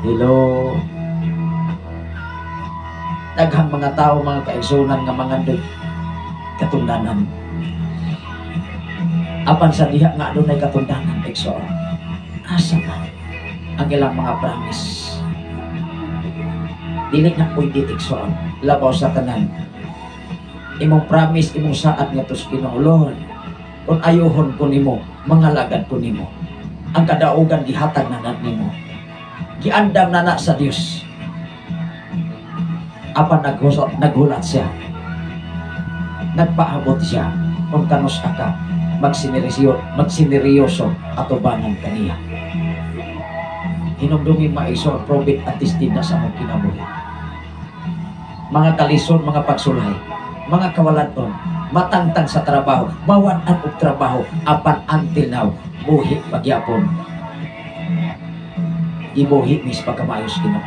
B: Hello. Daghang mga tao, mga kaigsunan, nga mangandoy katundanan. Apan sa diha nga adunay katundanan, igsoon, asa man ang ilang mga promise? Dili na pwede, igsoon, labaw sa tanan. Imong promise, imong saad nga tos Ginoo, Lord, kung ayuhon ko nimo, mangalagad ko nimo. Ang kadaugan gihatag na nimo. Giandam na na sa Dios. Apan naghulat siya. Nagpaabot siya kung kanus ka magsineryoso atubangan kaniya. Hinumdumi, maiso, probit at tested na sa mong kinabuhi. Mga kalison, mga pagsulay, mga kawaladon, matangtang sa trabaho, mawan-an og trabaho, apan until now, buhi pagyapon. Ibuhi mis pagkamayos Ginoo.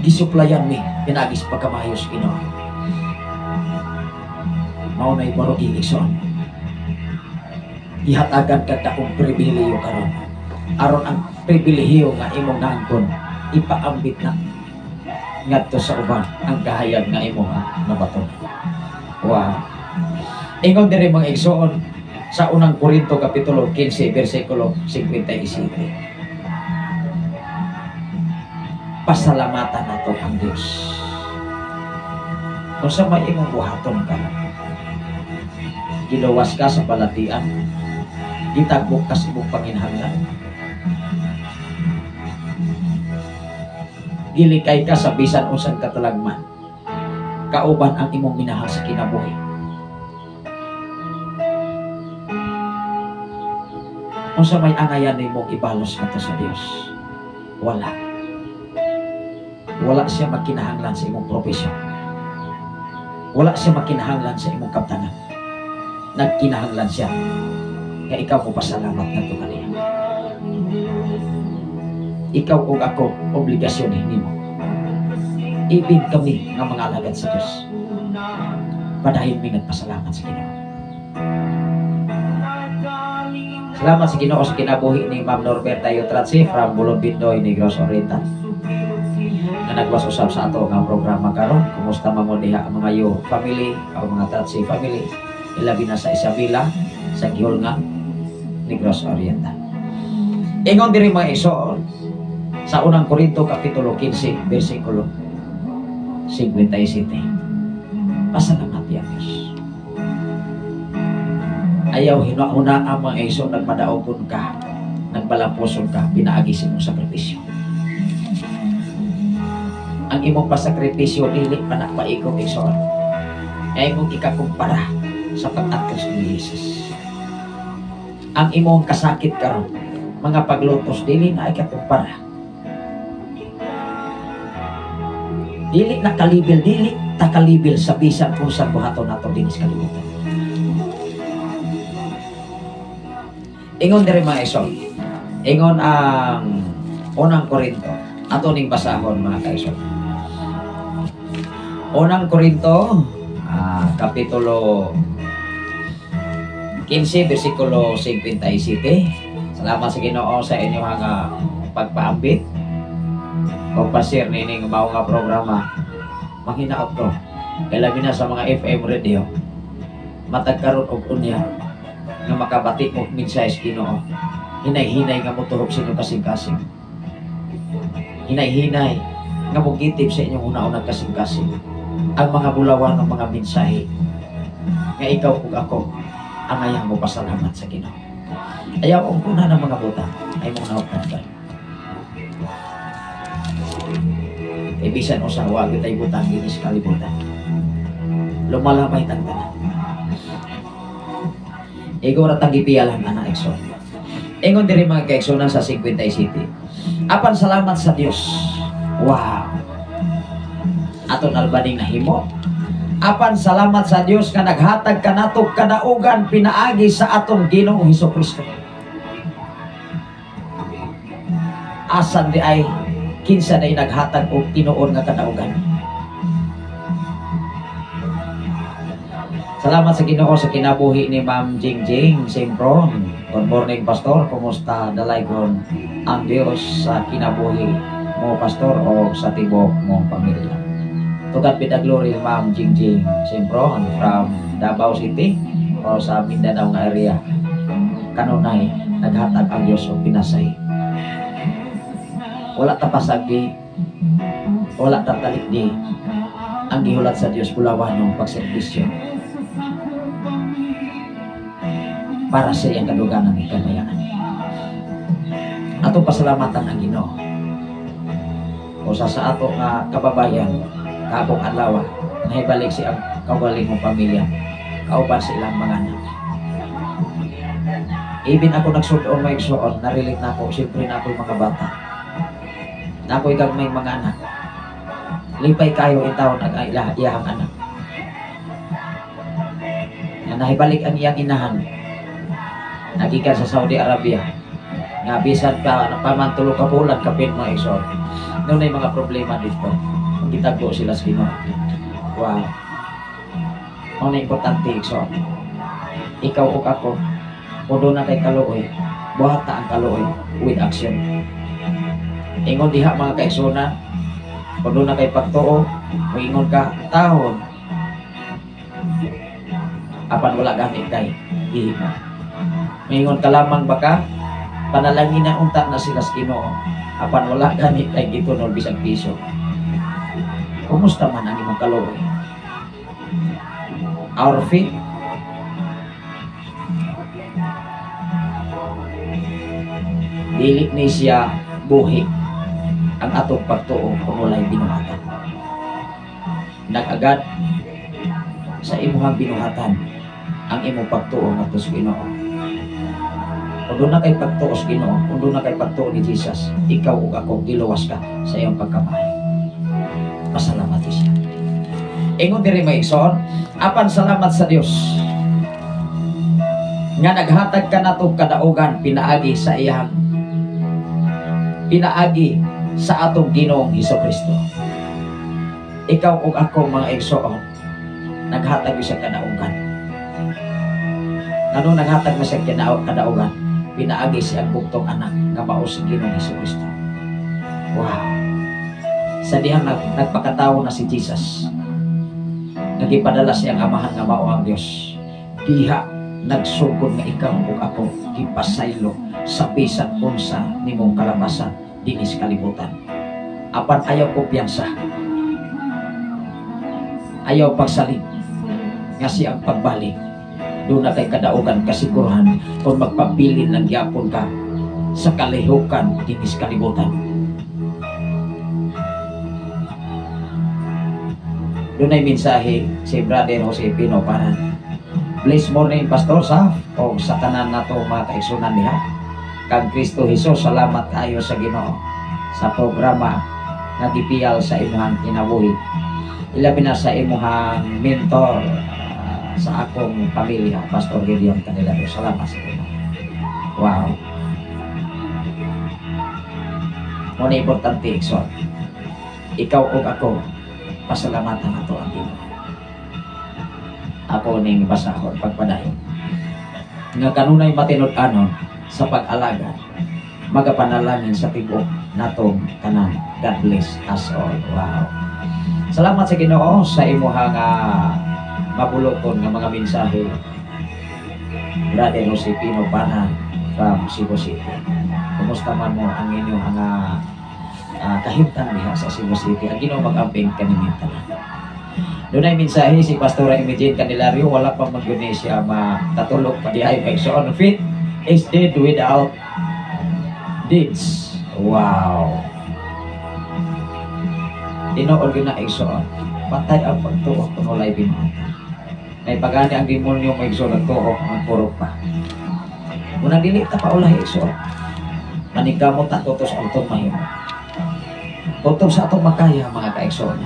B: Gisuplayan mi pinagis pagkamayos Ginoo. Mao nay barugi, igsoon. Ihatagan ka dakong pribilehiyo karon. Aron ang pribilehiyo nga imong naangkon, ipaambit na ngadto sa uban ang kahayag nga imong nabaton. Wow. Ingon diri, mga igsoon, sa Unang Korinto kapitulo 15 bersikulo 57. Pasalamatan nato ang Dios. Unsa may imong buhaton karon? Giluwas ka sa balatian, gitagbok ka sa imong panginahanglan, gilikay ka sa bisan unsang katalagman, kauban ang imong minahal sa kinabuhi. Unsa may angayan nimong ibalos ngadto sa Dios? Wala. Wala siya magkinahanglan sa imong profesyon. Wala siya magkinahanglan sa imong kaptanan. Nagkinahanglan siya nga ikaw mo pasalamat ngadto kaniya. Ikaw ug ako, obligasyon nimo. Ibig kami nga mga alagad sa Dios, padayon mi nagpasalamat sa Ginoo. Salamat sa Ginoo sa kinabuhi ni Ma'am Norberta Yutratsi from Bulong Bindoy, Negros Oriental. Nga nagwas usab sa ato nga programa karon. Kumusta man mo diha ang mga yo family o mga Tatsi family, ilabi na sa Isabela, sa Gihulngan, Negros Oriental. Ingon diri, mga igsoon, sa Unang Korinto kapitulo 15 bersikulo 57. Pasalamat ya Diyos. Ayaw hinahuna ang mga igsoon, nagmadaogon ka, nagbalampuson ka, pinaagi sa imong sakripisyo. Ang imong pasakripisyo dili pa na paikot, igsoon. Ay imong ikakumpara sa pag-atras ni Jesus. Ang imong kasakit karon, mga paglutos, dili na ikakumpara. Dili na kalibil, dili ta kalibil sa bisan kung sa buhaton nato dinhi sa kalibutan. Ingon diri, mga igsoon. Ingon ang Unang Korinto. Ato ning basahon, mga kaigsoon. Unang Korinto, kapitulo 15, bersikulo 57. Salamat sa Ginoo sa inyong mga pagpaambit o pa-share nining mao nga programa. Manghinaot ko. Kay labi na sa mga FM radio. Matag karon og unya nga makabati mo mensahe sa Ginoo. Hinay-hinay nga moturok sa inyong kasing-kasing. Hinay-hinay nga mugitip sa inyong una-unang kasing-kasing ang mga bulawan ng mga mensahe nga ikaw ug ako ang ayaw mo pasalamat sa Ginoo. Ayaw ang kuna ng mga butang ay mong naupatan. Kay bisan usa wa gyud tay butang dinhi sa kalibutan. Lumalabay tang tanan. Igo ra tang gipiyalan ana, igsoon. Ingon diri, mga kaigsunan, sa 57. Apan salamat sa Dios. Wow. Aton albaning nahimo. Apan salamat sa Dios nga naghatag kanato kadaugan pinaagi sa atong Ginoong Hesukristo. Asan di ay kinsa day naghatag og tinuod nga kadaugan? Salamat sa Ginoo sa kinabuhi ni Ma'am Jingjing Sempron. Good morning, Pastor. Kumusta dalaygon ang Dios sa kinabuhi mo, Pastor, o sa tibok mong pamilya? To God be the glory, Ma'am Jingjing Sempron from Davao City o sa Mindanao nga area. Kanunay naghatag ang Dios og pinasay. Wala ta pasagi, wala ta talikdi. Ang gihulat sa Dios bulawan ng pagserbisyo para sa iyang kaduganang ikamayaan. Atong pasalamatan ang Ginoo. Usa sa ato nga kababayan, kaabong adlaw, nahibalik si ang kaugaling mong pamilya, kauban sa ilang mga anak. Even ako nagsud-on, mga igsoon, narilit na ako, siyempre na ako'y mga bata. Na ako'y gagmay mga anak. Lipay kayo in taon ang iyahang anak. Nga nahibalik ang iyang inahan, nagikan sa Saudi Arabia, nga bisan pa napaman tulo ka bulan kapin, mga igsoon. Noon ay mga problema dito. Gitago sila sa Ginoo. Wow. Mao na importante, igsoon. Ikaw ug ako, kung doon na kay kaluoy, buhat na ang kaluoy with action. Ingon diha, mga kaigsunan, kung doon na kay pagtuo, moingon ka tahon, apan wala gamit kay gihimo. Moingon ka lamang baka, panalangin na unta na sila sa Ginoo, apan wala gamit kay gitunol bisag piso. Kumusta man ang imong kaluoy? Our faith dili ni siya buhi ang atong pagtuo kung walay binuhatan. Nag-agad sa imuhang binuhatan ang imong pagtuo ngadto sa Ginoo. Kung doon na kay pagtuo sa Ginoo, kung doon na kay pagtuo ni Jesus, ikaw ug ako giluwas ka sa iyong pagkamahal. Pasalamat siya. Ingon diri, mga igsoon, apan salamat sa Dios nga naghatag kanato kadaugan pinaagi sa iyang pinaagi sa atong Ginoong Hesukristo. Ikaw ug ako, mga igsoon, naghatag sa kadaugan. Ngano naghatag mo sa kadaugan? Pinaagi sa iyang bugtong anak nga mao si Ginoong Hesukristo. Wow. Sa dihang nagpakatao na si Jesus, nagipadala siyang Amahan nga mao ang Dios. Diha nagsugod nga ikaw ug ako gipasaylo sa bisan unsa nimong kalabasan dinhi sa kalibutan. Apan ayaw kumpiyansa, ayaw pagsalig nga siyang pagbalik doon na kay kadaugan, kasiguruhan kung magpabilin lang gyapon ka sa kalihukan dinhi sa kalibutan. Doon ay mensahe si Brother Jose Pino Paran. Bless morning, Pastor sa o sa tanan nato mga kaigsunan diha. Kang Kristo Jesus, salamat kayo sa Ginoo sa programa nga gipiyal sa imuhang kinabuhi. Ilabi na sa imuhang mentor sa akong pamilya, Pastor Gideon Candelario. Salamat sa Ginoo. Wow. Muna importante, igsoon. Ikaw ug ako, pasalamatan nato ang Ginoo. Ako ning basahon pagpadayon nga kanunay matinud-anon sa pag-alaga, magapanalangin sa tibuok natong tanan. God bless us all. Wow. Salamat sa Ginoo sa imuhang mabulokon nga mga mensahe, Brother Jose Pino Paran from Cebu City. Kumusta man mo ang inyong kahimtang diha sa Cebu City? Ang Ginoo mag-amping kaninyo tanan. Doon ay mensahe si Pastora Imogene Candelario, wala pa man gyud ni siya makatulog pa dihay pa igsoon. Faith is dead without deeds. Wow. Tinuod gyud na, igsoon. Patay ang pagtuo kung walay binuhatan. May pagani ang demonyo mo, igsoon, nagtuo ang purok pa. Unang dili ta paulahi, igsoon. Maningkamot ta tutos ang atong mahimo. Tutos sa atong makaya, mga kaigsoon.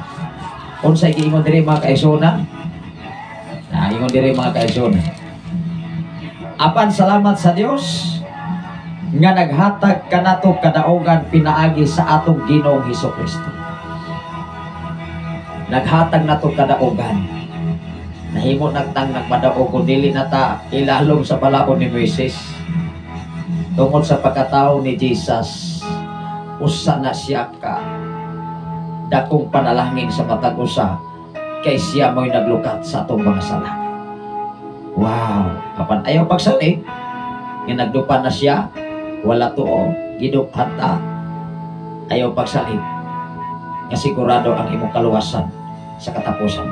B: Unsay giingon diri, mga kaigsoon? Na ingon diri, mga kaigsoon. Apan salamat sa Dios nga naghatag kanato kadaugan pinaagi sa atong Ginoong Hesukristo. Naghatag nato kadaugan. Nahimo nagtang nagmadaog kun dili na ta ilalom sa balaod ni Moises. Tungod sa pagkatao ni Jesus, usa na siya ka dakong panalangin sa matag usa kay siya mo'y naglukat sa atong mga sala. Wow! Apan ayaw pagsalig, nga nagdupa na siya, wala tuo, giduphan ta. Ayaw pagsalig, nga sigurado ang imong kaluwasan sa katapusan.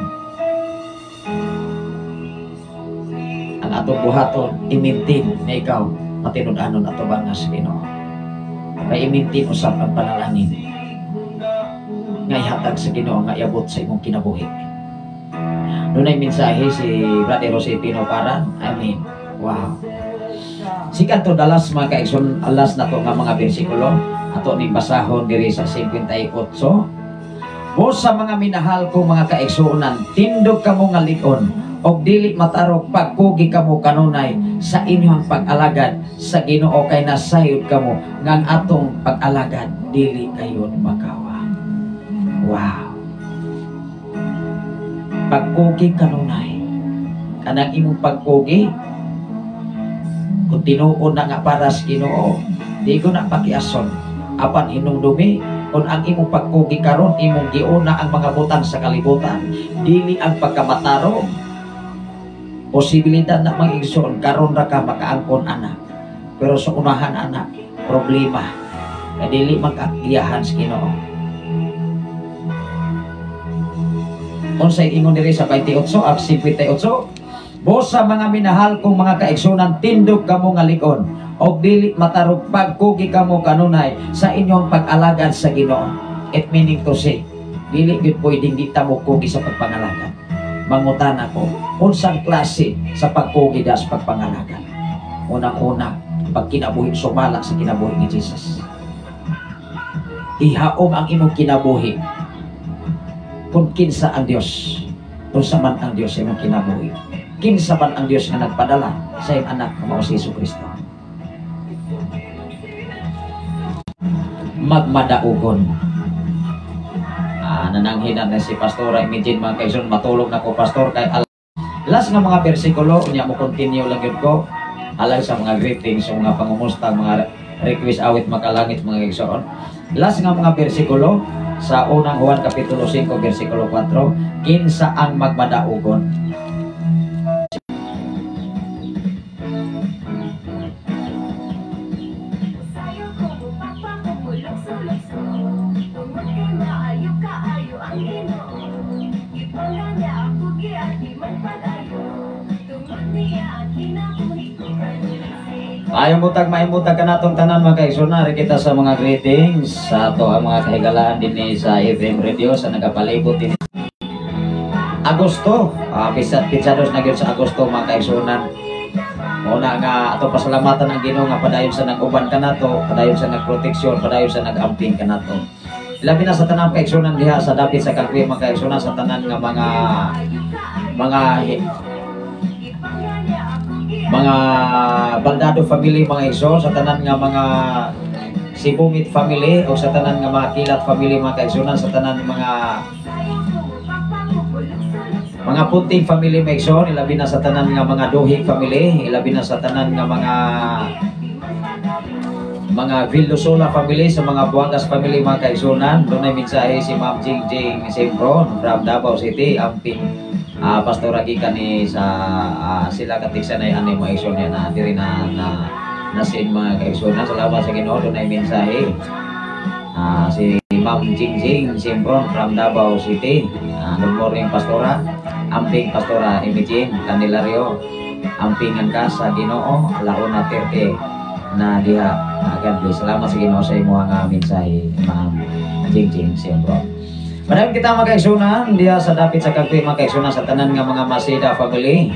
B: Ang atong buhaton, i-maintain na ikaw matinud-anon ato ba nga sa Ginoo. Kay i-maintain usab ang panalangin nga ihatag sa Ginoo nga iabot sa imong kinabuhi. Dunay mensahe si Brother Jose Pino Paran. Amen. Wow. Sikan to dalas, mga kaigsoon, alas na to nga mga bersikulo ato ning basahon diri sa 58. Bo sa mga minahal ko mga kaigsuonan, tindog kamo nga lig-on og dili matarog, pagkugi kamo kanunay sa inyong pag-alagad sa Ginoo kay nasayod kamo nga ang atong pag-alagad dili kayon makawa. Wow. Pagkugi kanunay. Kanang imong pagkugi, kung tinuod na nga para sa Ginoo, di ko na pakiason. Apan hinumdumi, kung ang imong pagkugi karon imong giuna ang mga butang sa kalibutan, dili ang pagkamatarong. Posibilidad na mga igsoon karon ra ka makaangkon ana. Pero sa unahan ana, problema. Kay dili magkagiyahan sa Ginoo. Unsay ingon diri sa 28 at 58? Bo sa mga minahal kong mga kaigsunan, tindog kamo nga lig-on og dili matarog, pagkugi kamo kanunay sa inyong pag-alagad sa Ginoo. It meaning to say, dili gyud pwedeng di ta mokugi sa pagpangalagad. Mangutan ako, unsang klase sa pagkugi da sa pagpangalagad? Unang-una, pagkinabuhi sumala sa kinabuhi ni Jesus. Ihaom ang imong kinabuhi kung kinsa ang Dios, unsa man ang Dios sa imong kinabuhi. Kinsa man ang Dios nga nagpadala sa iyang anak nga mao si Jesucristo. Magmadaugon. Nananghinan na si Pastora Imagine, mga kaigsoon, matulog na ko, Pastor, kay last nga mga bersikulo unya mo continue lang gyud ko alang sa mga greetings, sa mga pangumusta, mga request awit makalangit, mga kaigsoon. Last nga mga bersikulo Sa Unang Juan Kapitulo 5 versikulo 4, kinsa ang magmadaugon?
D: Sayo ko mupapa ko mulukso-lukso. Tungod kay maayo kaayo ang Ginoo. Gipangga niya ako giatiman pag-ayo. Tungod niya ang kinabuhi ko kanusay.
B: Ayaw butag, maimutag ka natong tanan mga kaigsoon. Kita sa mga greetings sa ato ang mga kahigalaan dinhi sa FM Radio sa nagapalibot din Agosto, pitsados na gyud sa Agosto mga kaigsunan. Muna nga ato pasalamatan ang Ginoo nga padayon sa nag-uban kanato, padayon sa nagproteksyon, padayon sa nag-amping kanato. Labi na sa tanang kaigsunan diha sa dapit sa Kagwe mga kaigsunan, sa tanan nga mga Baldado family mga igsoon, sa tanan nga mga Sibungit family o sa tanan nga mga Kilat family mga kaigsunan, sa tanan mga Punting family mga igsoon, ilabi na sa tanan nga mga Duhig family, ilabi na sa tanan nga mga Vildosola family, sa mga Buangas family mga kaigsunan. Dunay mensahe si Ma'am Jing Jing Sempron from Davao City, amping pastora gikan ni sa sila katiksa na ani mga igsoon niya na diri na na nasin mga kaigsunan. Salamat sa Ginoo, dunay mensahe si Ma'am Jing Jing Sempron from Davao City. Good morning, pastora. Amping Pastora Imogene Candelario, ampingan ka sa Ginoo, alauna 30 na diha. God bless. Salamat sa Ginoo sa imo nga mensahe, Ma'am Jing Jing Sempron. Maraming kita mga kaigsunan diha sa dapit sa Kagwe mga kaigsunan, sa tanan nga mga Masida family.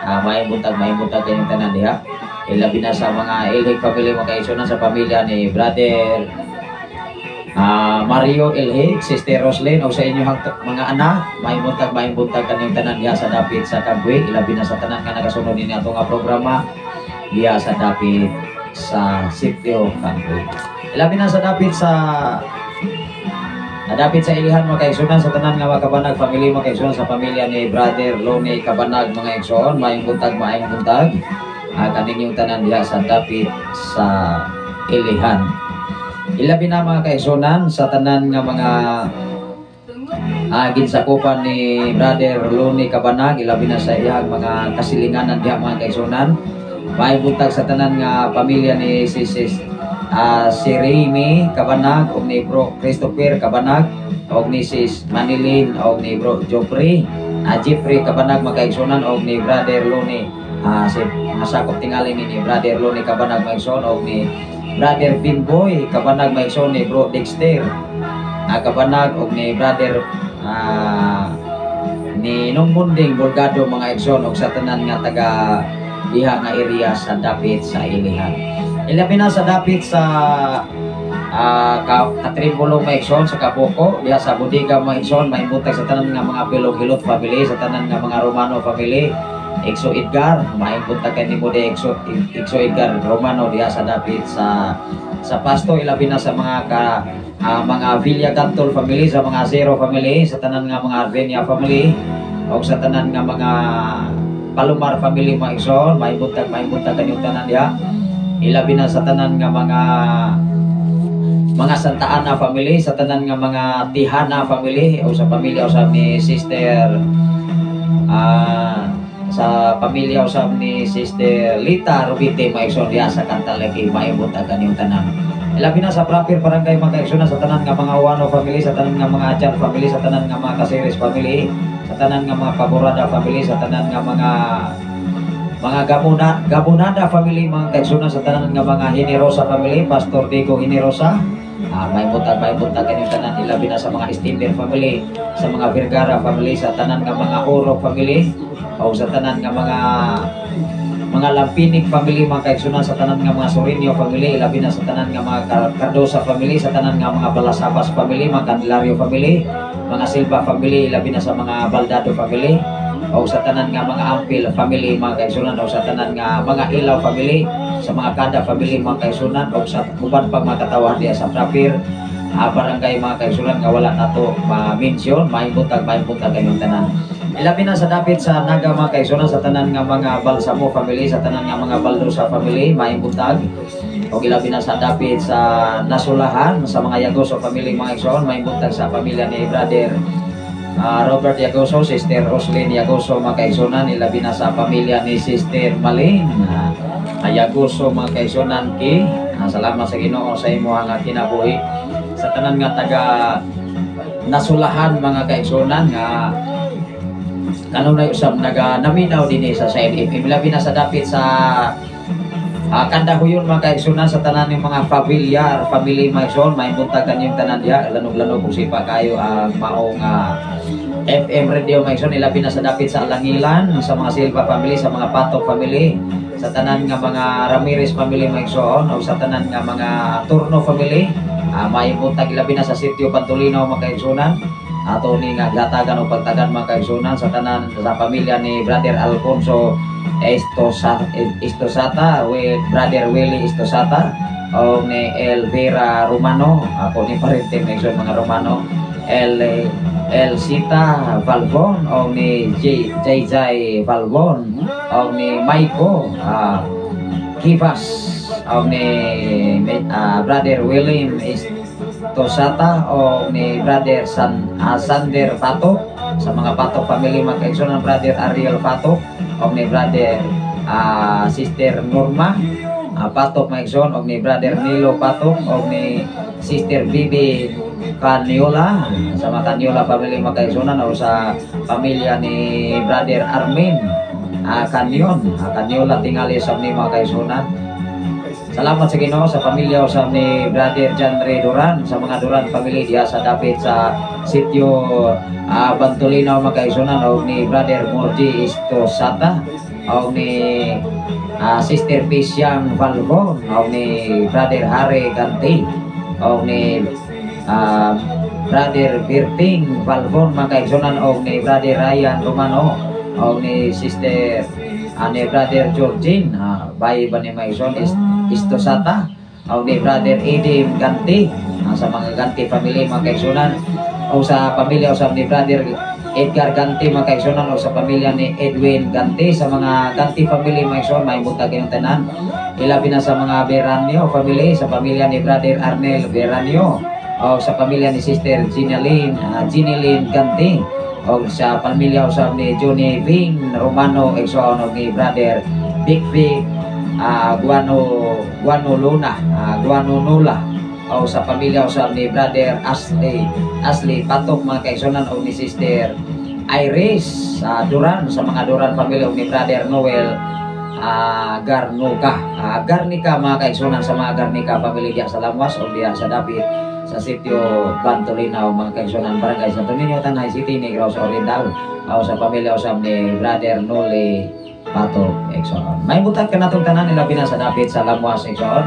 B: Maayong buntag kayong tanan diha. Ilabi na sa mga Ilhig family mga kaigsunan, sa pamilya ni Brother Mario Ilhig, Sister Roslyn o sa inyong mga anak, maayong buntag kanyang tanan diha sa dapit sa Kagwe, ilabi na sa tanan nga nagasunod nini ato nga programa diha sa dapit sa sitio Kagwe. Ilabi na sa dapit sa Ilihan mga kaigsunan, sa tanan nga mga Kabanag family mga kaigsunan, sa pamilya ni Brother Loni Kabanag mga igsoon, maayong buntag, maayong buntag. Kaninyong tanan diha sa dapit sa Ilihan. Ilabi na mga kaigsunan sa tanan nga mga ginsakupan ni Brother Loni Kabanag, ilabi na sa iyang mga kasilinganan diha mga kaigsunan. Maayong buntag sa tanan nga pamilya ni si Remy Kabanag og ni Bro Christopher Kabanag og ni Sis Manilin og ni Bro Jeffrey Kabanag mga kaigsunan og ni Brother Loni, si masakop tingali ni Brother Loni Kabanag mga igsoon og ni Brother Bimboy Kabanag mga igsoon, ni Bro Dexter Kabanag og ni Brother ni Nong Munding Bolgado mga igsoon og sa tanan nga taga diha nga area sa dapit sa Ilihan. Ilabi na sa dapit sa Katrimbulong mga igsoon, sa Kabuko, diha sa Bodega mga igsoon, maayong buntag sa tanan nga mga Bilog Hilot family, sa tanan nga mga Romano family, Exo Edgar, maayong buntag kay nimo di Exo Edgar Romano diha sa dapit sa Pasto, ilabi na sa mga Villa Gantol family, sa mga Zero family, sa tanan nga mga Arvenia family, o sa tanan nga mga Palomar family mga igsoon, maayong buntag kanyong tanan diha. Ilabi na sa tanan nga mga Santa Ana family, sa tanan nga mga Tihana family, o sa pamilya usab ni Sister sa pamilya usab ni Sister Lita Rubite mga igsoon diha sa Kantalagi, maayong buntag kanyong tanan. Ilabi na sa proper barangay mga kaigsoon, sa tanan nga mga Wano family, sa tanan nga mga Achan family, sa tanan nga mga Caceres family, sa tanan nga mga Paborada family, sa tanan nga mga Gabunada family mga kaigsunan, sa tanan nga mga Hinerosa family, Pastor Diego Hinerosa. Maayong buntag kanyong tanan, ilabi na sa mga Steamer family, sa mga Vergara family, sa tanan nga mga Oro family, o sa tanan nga mga Lampinig family mga kaigsunan, sa tanan nga mga Sorinio family, ilabi na sa tanan nga mga Cardosa family, sa tanan nga mga Balasabas family, mga Candelario family, mga Silva family, ilabi na sa mga Baldado family, o sa tanan nga mga Ampil family mga kaigsunan, o sa tanan nga mga Ilaw family, sa mga Kada family mga kaigsunan, o sa uban pang mga katawahan diya sa proper barangay mga kaigsunan nga wala nato ma-mention, maayong buntag kayong tanan. Ilabi na sa dapit sa Naga mga kaigsunan, sa tanan nga mga Balsamo family, sa tanan nga mga Baldosa family, maayong buntag. O ilabi na sa dapit sa Nasulahan sa mga Yagoso family, mga igsoon. Maayong buntag sa pamilya ni Brother Robert Yagoso, Sister Roslyn Yagoso, mga kaigsunan. Ilabi na sa pamilya ni Sister Malin Yagoso, mga kaigsunan ki. Salamat sa Ginoo sa imong nga kinabuhi. Sa tanan nga taga Nasulahan, mga kaigsunan, nga kanunay usab naga naminaw dinhi sa FM. Ilabi na sa dapit sa Kandahuyon, mga kaigsunan, sa tanan ng mga familiar family, mga igsoon, may buntag kanyang tanan diha. Lanog-lanog kung sipa kayo ang maong FM radio, mga igsoon. Ilabi na sa dapit sa Alangilan, sa mga Silva family, sa mga Patok family, sa tanan nga mga Ramirez family, mga igsoon, o sa tanan nga mga Turno family. May buntag ilabi na sa Sitio Pantolino, mga kaigsunan. Ato ni nga gatagan o pagtagan, mga kaigsunan, sa tanan sa pamilya ni Brother Alfonso Estosata with Brother Willie Estosata o ni Elvira Romano. Ako ni parente mga mga Romano. El Elcita Valvon o ni J Jay Jay Valvon o ni Maiko Kivas o ni Brother William Estosata o ni Brother Sander Pato, sa mga Pato family, mga kaigsunan, Brother Ariel Pato o ni Brother Sister Norma Patok, mga igsoon, og ni Brother Nilo Patok og ni Sister Bibi Caniola, sa mga Caniola family, mga kaigsunan, o sa pamilya ni Brother Armin Canyon Caniola tingali sa ni mga kaigsunan. Salamat sa Ginoo sa pamilya usab ni Brother John Ray Duran, sa mga Duran family diha sa dapit sa Sitio Bantolino, mga kaigsunan, og ni Brother Morji Istosata og ni Sister Pisyang Valvon og ni Brother Harry Ganti og ni Brother Berting Valvon, mga kaigsunan, og ni Brother Ryan Romano og ni Sister ni Brother Georgine bay ba ni mga igsoon Istosata o ni Brother Edim Ganti, sa mga Ganti family, mga kaigsunan, o sa pamilya usab ni Brother Edgar Ganti, mga kaigsunan, o sa pamilya ni Edwin Ganti, sa mga Ganti family, mga igsoon, may buntag kayong tanan. Ilabi na sa mga Beranio family, sa pamilya ni Brother Arnel Beranio o sa pamilya ni Sister Ginalyn Ganti o sa pamilya usab ni Johnny Ving Romano igsoon o ni Brother Big Vic Guano Guano Luna Guano Nula o sa pamilya usab ni Brother Ashley Ashley Patok, mga kaigsunan, o ni Sister Iris Duran, sa mga Duran family, o ni Brother Noel Garnuka Garnica, mga kaigsunan, sa mga Garnica family diya sa Lamwas o diya sa dapit sa Sitio Bantolina, mga kaigsunan, Barangay Santo Niño, Tanay City, Negros Oriental, o sa pamilya usab ni Brother Noli Patok igsoon. May buntag kanatong tanan, ilabi na sa dapit sa Lamwas, igsoon.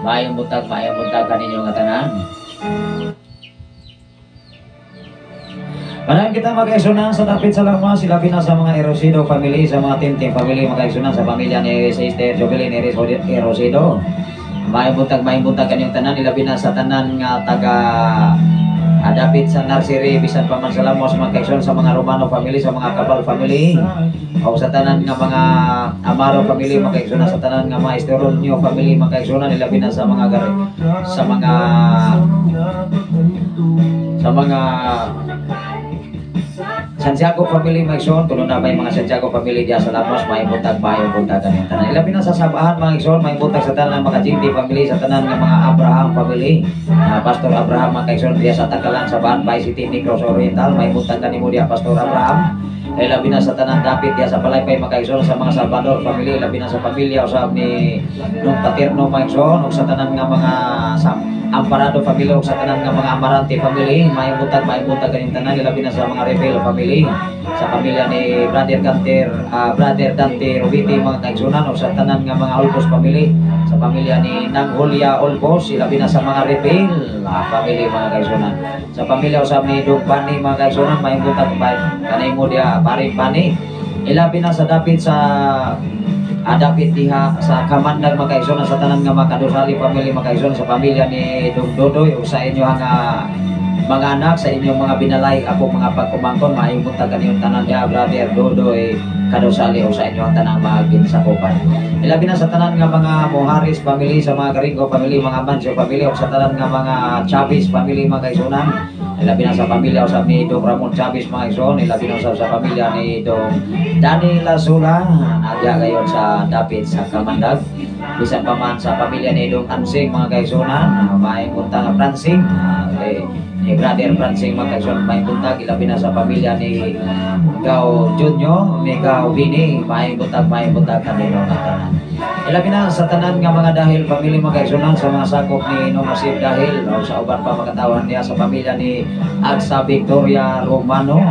B: Maayong buntag kaninyo nga tanan. Padayon kita, mga kaigsunan, sa dapit sa Lamwas, ilabi na sa mga Erosido family, sa mga Tintin family, mga kaigsunan, sa pamilya ni Sister Jovelyn Erosido. Maayong buntag kaninyong tanan, ilabi na sa tanan nga taga adapit sa nursery bisan pa man sa Lamwas, mga kaigsunan, sa mga Romano family, sa mga Cabal family, o sa tanan nga mga Amaro family, mga kaigsunan, sa tanan nga mga Esteronio family, mga kaigsunan, ilabi na sa mga sa mga Santiago family, mga igsoon. Kuno na may mga Santiago family diya sa Lamwas, maayong buntag kaninyong tanan. Ilabi na sa Sabahan, mga igsoon, maayong buntag sa tanan mga GT family, sa tanan nga mga Abraham family, Pastor Abraham, mga kaigsoon, diya sa Takalan, Sabahan, Bay City, Negros Oriental, maayong buntag kanimo diya, Pastor Abraham. Ilabi na sa tanan dapit diya sa Palaypay, mga kaigsoon, sa mga Salvador family, ilabi na sa pamilya usab ni Nung Paterno, mga igsoon, ug sa tanan nga mga sa Amparado family, ug sa tanan nga mga Amarante family, maayong buntag kaning tanan, ilabi na sa mga Rebel family, sa pamilya ni Brother Ganter, Brother Dante Rubiti, mga kaigsunan, ug sa tanan nga mga Olbos family, sa pamilya ni Nang Julia Olbos, ilabi na sa mga Rebel family, mga kaigsunan. Sa pamilya usab ni Dog Bani, mga kaigsunan, maayong buntag kanimo diha, paring Bani. Ilabi na sa dapit sa adapit diha sa Kamandag, mga kaigsunan, sa tanan nga mga Kadusali family, mga kaigsunan, sa pamilya ni Dong Dodoy ug sa inyo nga mga anak, sa inyong mga binalay, akong mga pag-umangkon. Maayong buntag kaniyong tanan diha, Brother Dodoy Kadosali, o sa inyong tanang mga ginsakupan. Ilabi na sa tanan nga mga Moharis family, sa mga Garingo family, mga Mancio family, o sa tanan nga mga Chavez family, mga kaigsunan. Ilabi na sa pamilya usab ni Dong Ramon Chavez, mga igsoon. Ilabi na usab sa pamilya ni Dong Dani Lasula, nadya gayon sa dapit sa Kamandag. Bisan pa man sa pamilya ni Dong Ansing, mga kaigsunan, maayong buntag nga Francing, ni Brother Francing, mga kaigsunan, maayong buntag. Ilabi na sa pamilya ni Gao Junior, ni Gao Bini, maayong buntag kanino nga tanan. Ilabi na sa tanan nga mga Dahil family, mga kaigsunan, sa mga sakop ni Nong Asip Dahil o sa uban pa makatawan niya, sa pamilya ni Agsa Victoria Romano.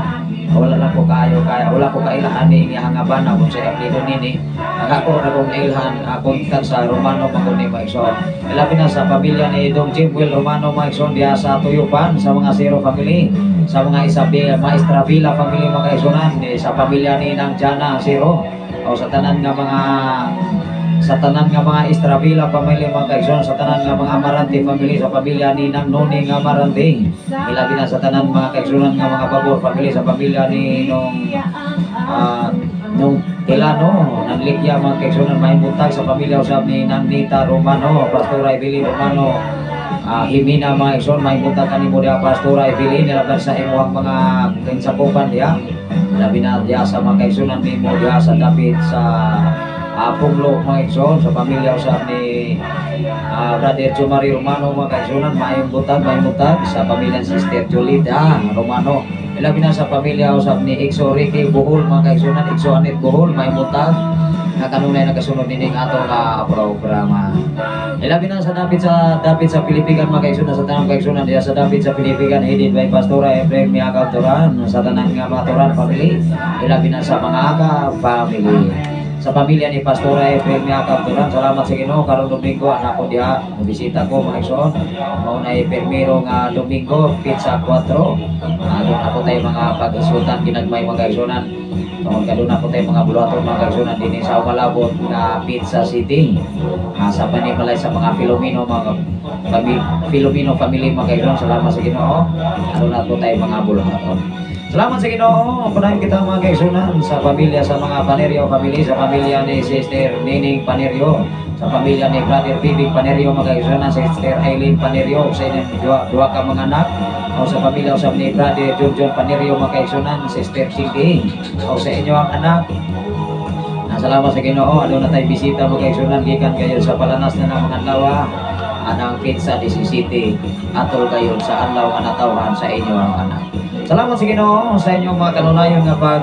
B: Wala lang ko kaayo kaya wala ko kailahan ni hangaban na kung sa apelyido nini. Ang ako na kong nailhan akong kan sa Romano man ni mga igsoon. Ilabi na sa pamilya ni Dong Jimwell Romano, mga igsoon, diha sa Tuyupan, sa mga Zero family, sa mga Isabel Maestra Villa family, mga kaigsunan, sa pamilya ni Nang Jana Zero o sa tanan nga mga Estravilla family, mga kaigsoon, sa tanan nga mga Amarante family, sa pamilya ni Nang Noni nga Amarante. Ilabi na sa tanan mga kaigsunan nga mga Babor family, sa pamilya ni nung Tilano nang Likya, mga kaigsunan, maayong buntag. Sa pamilya usab ni Nang Nita Romano, Pastora Evelyn Romano, Himina, mga igsoon, maayong buntag kanimo diha, Pastora Evelyn, nilaban sa imong mga kinsakupan diha. Labi na diha sa mga kaigsunan nimo diha sa dapit sa Punglo, mga igsoon, sa pamilya usab ni Brother Jomari Romano, mga kaigsunan, maayong buntag sa pamilya ni Sister Julita Romano. Ilabi na sa pamilya usab ni Ixo Ricky Buhol, mga kaigsunan, Ixo Anit Buhol, maayong buntag na kanunay nagasunod nining atong programa. Ilabi na sa dapit sa Pilipigan, mga kaigsunan, sa tanang kaigsunan diha sa dapit sa Pilipigan, headed by Pastora Efrem Miakaw Turan, sa tanan nga mga Turan family, ilabi na sa mga Aka family. Sa pamilya ni Pastora Efrem Miakaw Turan, salamat sa Ginoo karon Domingo anak ko diha, bisita ko, mga igsoon. Mao na permiro nga Domingo, petsa 4. Doon ako tayo mga pag-isutan ginagmay, mga kaigsunan. Tungod kaduna po tayo mga buluhaton, mga kaigsunan, dinhi sa Umalabot na Pizza City. Sa panimalay sa mga Filomeno, mga Filomeno family, mga kaigsunan, salamat sa Ginoo. Aduna po tayo mga buluhaton. Salamat sa Ginoo. Padayon kita, mga kaigsunan, sa pamilya sa mga Panerio family, sa pamilya ni Sister Nining Panerio, sa pamilya ni Brother Bibig Panerio, mga kaigsunan, Sister Eileen Panerio, sa inyong duha, duha ka mga anak, o sa pamilya usab ni Brother John John Panerio, mga kaigsunan, Sister Cindy, o sa inyo ang anak. Salamat sa Ginoo, aduna tay bisita, mga kaigsunan, gikan kayo sa Palanas na ng mga adlaw anang Pizza DC City atol kayo sa adlaw nga natawhan sa inyo ang anak. Salamat sa Ginoo sa inyong mga kanunayon nga pag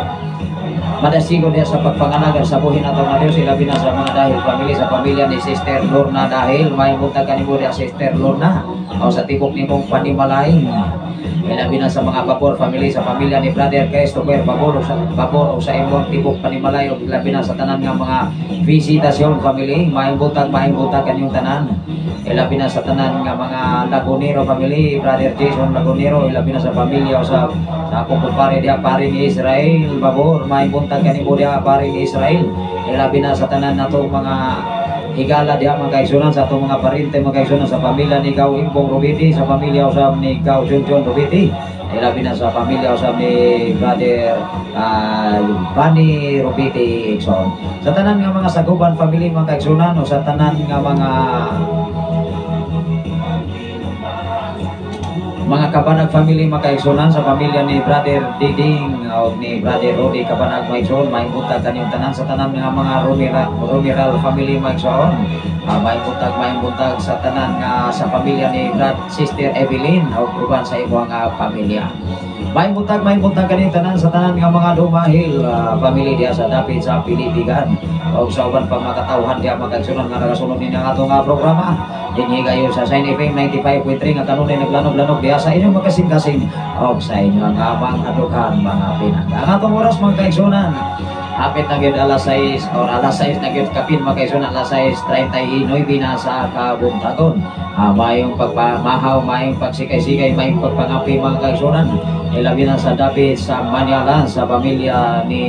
B: madasigo niya sa pagpanganagan sa buhi nato nga Dios. Ilabi na sa mga Dahil family, sa pamilya ni Sister Lorna Dahil, maayong buntag kanimo diha, Sister Lorna, o sa tibok nimong panimalay. Ilabi na sa mga Babor family, sa pamilya ni Brother Christopher Babor o sa Babor o sa imong tibok panimalay, o ilabi na sa tanan nga mga Visitasyon family, maayong buntag kanyong tanan. Ilabi na sa tanan nga mga Lagunero family, Brother Jason Lagunero, ilabi na sa pamilya o sa akong kumpare diha, pare ni Israel Babor, maayong buntag kanimo diha, pare ni Israel. Ilabi na sa tanan nato mga higala diha, mga kaigsunan, sa atong mga parente, mga kaigsunan, sa pamilya ni Gao Imbong Rubiti, sa pamilya usab ni Gao Junjun Rubiti, ilabi na sa pamilya usab ni Brother Bani Rubiti Igsoon. Sa tanan nga mga Saguban family, mga kaigsunan, o sa tanan nga mga Kabanag family, mga kaigsunan, sa pamilya ni Brother Diding o ni Brother Rudy Kabanag, mga igsoon, maayong buntag kanyong tanan. Sa tanan nga mga Romiral family, mga igsoon, maayong buntag sa tanan nga sa pamilya ni Brad Sister Evelyn o uban sa imong nga pamilya. Maayong buntag kanyong tanan sa tanan nga mga Dumahil family diha sa dapit sa Pilipigan o sa uban pa mga katawhan diha, mga kaigsunan, nga nagasunod ninyo ang atong programa dinhi kayo sa Shine FM 95.3 nga kanunay naglanog-lanog diha sa inyong makasing-kasing o sa inyong amang adukan, mga pinangga. Ang atong oras, mga kaigsunan, hapit na gyud alas 6 or alas 6 na gyud kapin, mga kaigsunan, alas 6:39 na sa kabuntagon. Mayong pagpamahaw, mayong pagsikay-sikay, mayong pagpangapi, mga kaigsunan. Ilabi na sa dapit sa Manila, sa pamilya ni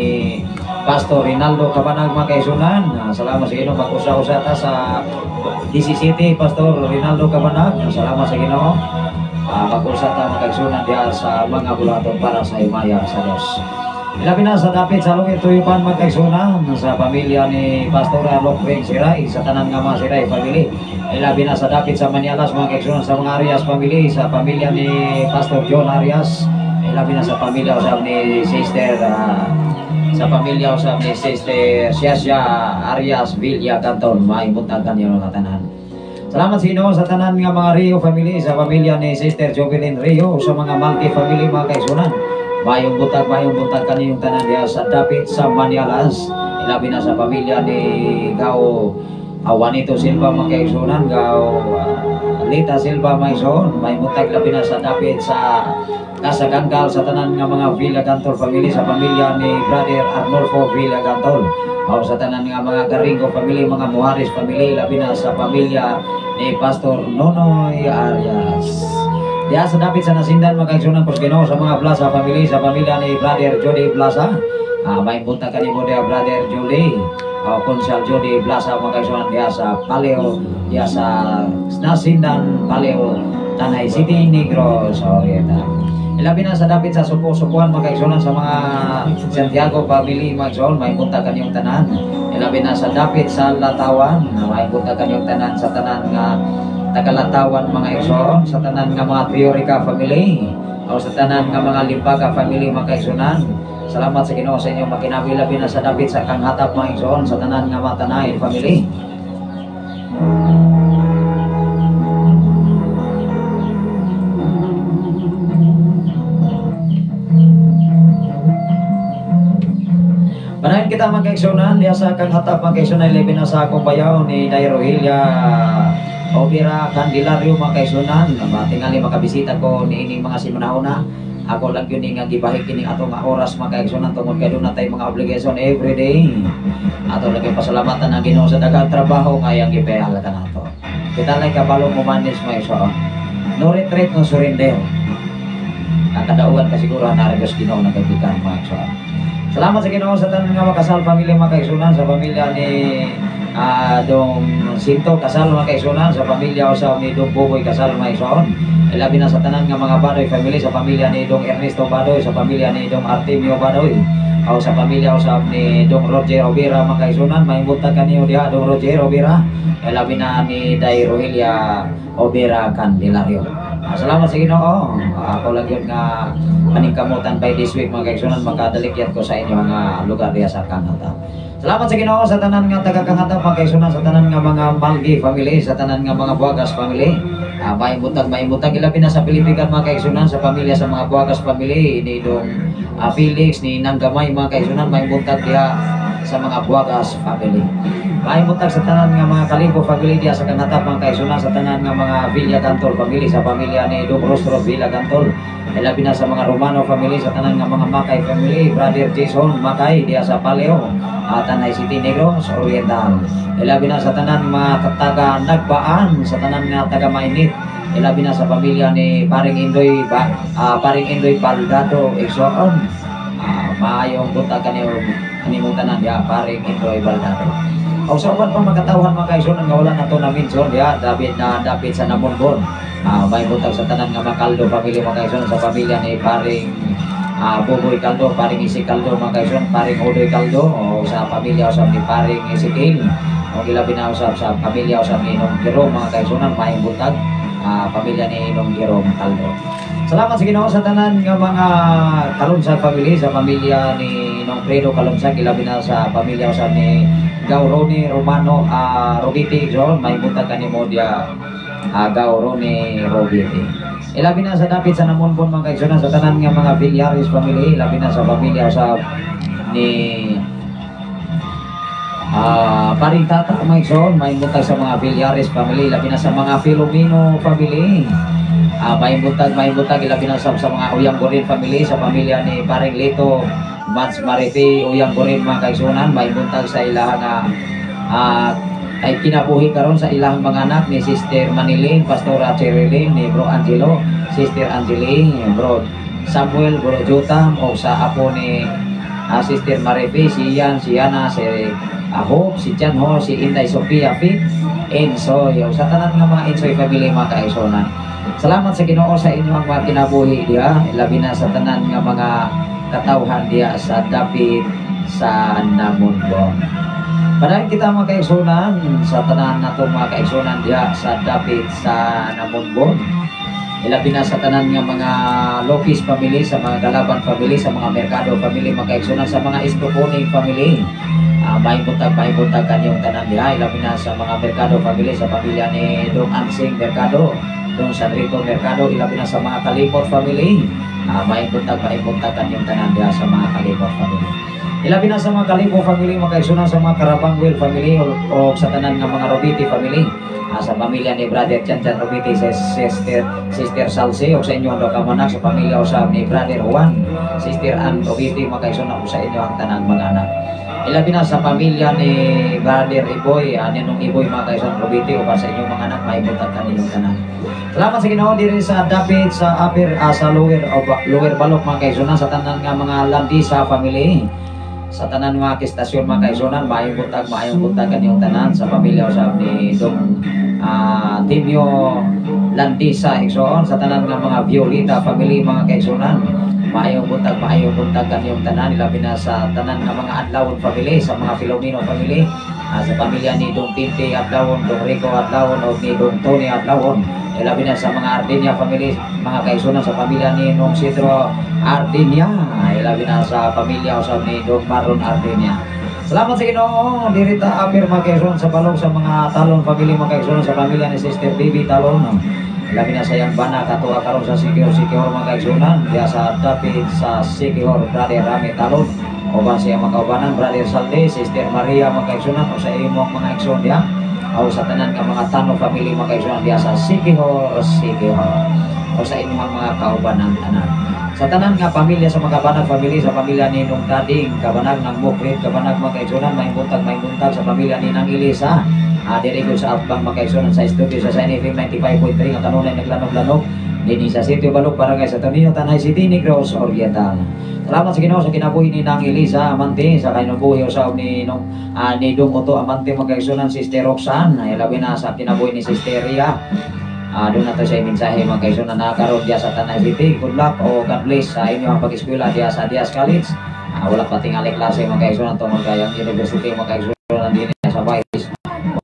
B: Pastor Rinaldo Cabanag, mga kaigsunan. Salamat sa Ginoo, mag-usa-usa ta sa DC City, Pastor Rinaldo Cabanag. Salamat sa Ginoo. Mag-usa ta mga kaigsunan diha sa mga buluhaton para sa himaya sa Dios. Ilabi na sa dapit sa Lungit Tuyupan mga kaigsunan, sa pamilya ni Pastora Lokring Siray, sa tanan nga mga Siray family. Ilabi na sa dapit sa Manialas mga kaigsunan, sa mga Arias family, sa pamilya ni Pastor John Arias. Ilabi na sa pamilya usab ni Sister sa pamilya usab ni Sister Siasia Arias Villa Canton, maayong buntag kanyo nga tanan. Salamat sa Ginoo sa tanan nga mga Rio family, sa pamilya ni Sister Jovelyn Rio, sa mga Malki family mga kaigsunan. Maayong buntag kaniyong tanan diha sa dapit sa Manialas. Ilabi na sa pamilya ni Gao Juanito Silva mga kaigsunan, Gao Lita Silva mga kaigsunan. Maayong buntag labi na sa dapit sa Kasaganggal, sa tanan nga mga Villa Gantol family, sa pamilya ni Brother Arnolfo Villa Gantol. O sa tanan nga mga Garingo family, mga Muharis family, labi na sa pamilya ni Pastor Nonoy Arias. Diha sa dapit sa Nasindan mga kaigsunan ko sa Ginoo, sa mga Plaza family, sa pamilya ni Brother Jody Plaza. May buntag kanimo diha Brother Jody. Konsal Jody Plaza mga kaigsunan diha sa Paleo, diha sa Nasindan Paleo, Tanay City, Negros Oriental. Ilabi na sa dapit sa Supo-Supuan mga kaigsunan, sa mga Santiago family mga kaigsunan, may buntag kaniyong tanan. Ilabi na sa dapit sa Latawan, may buntag kaniyong tanan sa tanan nga tagalatawan mga kaigsunan, sa tanan nga mga Triorica family, o sa tanan nga mga Limbaga family mga kaigsunan. Salamat sa Ginoo sa inyong makinabi. Labi na sa dapit sa Kanghatap mga kaigsunan, sa tanan nga mga Tanay family. Panahin kita mga kaigsunan diha sa Kanghatap mga kaigsunan, labi na sa akong bayaw ni Dairohilia Obira Candelario mga kaigsunan. Tingali makabisita ko niining mga simanahuna. Ako lang yun nga gibahik kining ato nga oras mga kaigsunan tungod kay doon natay mga obligation every day. Ato lang yung pasalamatan ang Ginoo sa daghang trabaho nga iyang gipahalagan nato. Kita lang kabalo mo manage mga igsoon. No retreat, no surrender. Kakadaugan ka siguro na Diyos Ginoo nagagikan mga igsoon. Salamat sa Ginoo sa tanan nga makasal pamilya mga kaigsunan, sa pamilya ni Dong Sinto kasal mga kaigsunan, sa pamilya usab ni Dong Buboy kasal mga igsoon. Ilabi na sa tanan nga mga Badoy family, sa pamilya ni Dong Ernesto Badoy, sa pamilya ni Dong Artemio Badoy, o sa pamilya usab ni Dong Roger Obira mga kaigsunan. May buntag kaniyo diha Dong Roger Obira. Ilabi na ni Day Rohelia Obira Candelario. Salamat sa Ginoo. Ako lang yun nga paningkamutan by this week mga kaigsunan, makadalikyat ko sa inyo nga lugar diha sa Kanghatap. Salamat sa Ginoo sa tanan nga taga Kanghatap mga kaigsunan, sa tanan nga mga Malgi family, sa tanan nga mga Buagas family. May buntag ilabi na sa Pilipinas mga kaigsunan, sa pamilya sa mga Buagas family ni Dong Felix, ni Nanggamay mga kaigsunan, may buntag diha sa mga Buagas family. May buntag sa tanan nga mga Kalibo family diha sa Kanghatap mga kaigsunan, sa tanan nga mga Villa Gantol family, sa pamilya ni Dong Rostro Villa Gantol. Ilabi na sa mga Romano family, sa tanan nga mga Makay family, Brother Jason Makay diha sa Paleo, Tanay City, Negros Oriental. Ilabi na sa tanan mga taga Nagbaan, sa tanan nga taga Mainit. Ilabi na sa pamilya ni Paring Indoy Paring Indoy Baldado Exoon. Maayong buntag kanimong tanan diha Paring Indoy Baldado. O sa uban pa makatawhan mga kaigsunan nga wala na to na mention diha dapit na dapit sa Namonbon. May buntag sa tanan nga Makaldo family mga kaigsunan, sa pamilya ni Paring Buboy Kaldo, Paring Isi Kaldo mga kaigsunan, Paring Udoy Kaldo, o sa pamilya usab ni Paring Ezekiel. O gilabi na usab sa pamilya usab ni Nong Jerome mga kaigsunan, maayong buntag pamilya ni Nong Jerome Kaldo. Salamat sa Ginoo sa tanan nga mga Kalunsag family, sa pamilya ni Nong Fredo Kalunsag, ilabi na sa pamilya usab ni Gao Roni Romano Robiti John, may buntag kanimo dia Gao Roni Robiti. Ilabi na sa dapit sa Namonbon mga kaigsunan, sa tanan nga mga Villares family, ilabi na sa pamilya usab ni Paring Tata mga igsoon, may buntag sa mga Villares family, ilabi na sa mga Filomeno family. May buntag ilabi na sa mga Uyang Gorin family, sa pamilya ni Paring Lito Mans Marifi Uyang Gorin mga kaigsunan, may buntag sa ilahang ay kinabuhi karon sa ilahang mga anak ni Sister Manilin, Pastora Cherilyn, ni Bro Angelo, Sister Angeline, Bro Samuel, Bro Jotam, o sa apo ni Sister Marifi, si Ian, si Ana, si Hope, si John Ho, si Inday Sofia Fit, Ensoy, o sa tanan nga mga Ensoy family, mga kaigsuonan. Salamat sa Ginoo sa inyong mga kinabuhi diha, labi na sa tanan nga mga katawhan diha sa dapit sa Namunbon. Padayon kita, mga kaigsuonan, sa tanan natong mga kaigsuonan diha sa dapit sa Namunbon. Ilabi na sa tanan nga mga Lopez family, sa mga Galaban family, sa mga Mercado family, mga kaigsuonan, sa mga Estoconing family. May buntag kanyong tanan diha, ilabi na sa mga Mercado family, sa pamilya ni Dong Ansing Mercado, Dong Sanrito Mercado, ilabi na sa mga Kalimot family. May buntag kanyong tanan diha sa mga Kalimot family. Ilabi na sa mga Kalimo family, mga kaigsuonan, sa mga Karabangwil family, o sa tanan nga mga Robiti family. Sa pamilya ni Brother Chan Chan Robiti, sa Sister Salsi, o sa inyo ang kamanak, sa pamilya usab ni Brother Juan, Sister Ann Robiti, mga kaigsuonan, o sa inyo ang tanang mga anak. Ilabi na sa pamilya ni Brother Iboy, Ninong Iboy, mga kaigsuonan, Robiti, o sa inyong mga anak, may buntag kaninyong tanan. Salamat sa Ginoo diri sa dapit sa upper sa lower o lower Balok, mga kaigsuonan, sa tanan nga mga Landisa family, sa tanan mga kistasyon, mga kaigsuonan, maayong buntag kaninyong tanan, sa pamilya usab ni Dong Timio Landisa igsoon, sa tanan nga mga Violita family, mga kaigsuonan, maayong buntag kaninyong tanan. Ilabi na sa tanan nga mga Adlawon family, sa mga Filomeno family, sa pamilya ni Dong Tinti Adlawon, Dong Rico Adlawon o ni Dong Tony Adlawon. Ilabi na sa mga Ardinia family, mga kaigsuonan, sa pamilya ni Nong Sidro Ardinia, ilabi na sa pamilya usab ni Dong Maron Ardinia. Salamat sa Ginoo diri ta upper, mga kaigsuonan, sa balong sa mga Talon family, mga kaigsuonan, sa pamilya ni Sister Baby Talon. Labi na sa iyang bana katuwa karon sa Siquijor, Siquijor, mga kaigsuonan, diya sa dapit sa Siquijor, Brother Rami Talon. Uban sa iyang mga kaubanan, Brother Salde, Sister Maria, mga kaigsuonan, o sa imong mga igsoon diya o sa tanan nga mga Tano family, mga kaigsuonan, diya sa Siquijor, Siquijor, o sa inyong mga kaubanan tanan. Sa tanan nga pamilya sa mga Kabanag family, sa pamilya ni Nung Dading Kabanag ng Mukrit Kabanag, mga kaigsuonan, may buntag sa pamilya ni Nang Elisa. Diri ko sa Outbank, mga kaigsuonan, sa studio sa Shiny FM 95.3 nga kanunay naglanog-lanog dinhi sa Sitio Balok, Barangay Santo Niño, Tanay City, Negros Oriental. Salamat sa Ginoo sa kinabuhi ni Nang Elisa Amante, sa kinabuhi usab ni nung ni Dong Otto Amante, mga kaigsuonan, Sister Roxanne, ay labi na sa kinabuhi ni Sister Ria. Doon na to sa mensahe, mga kaigsuonan, na karon diya sa Tanay City. Good luck o God bless sa inyong pag-eskwela diya sa Diaz College. Wala pa tingali klase, mga kaigsuonan, tungod kay ang university, mga kaigsuonan, din sa Vice.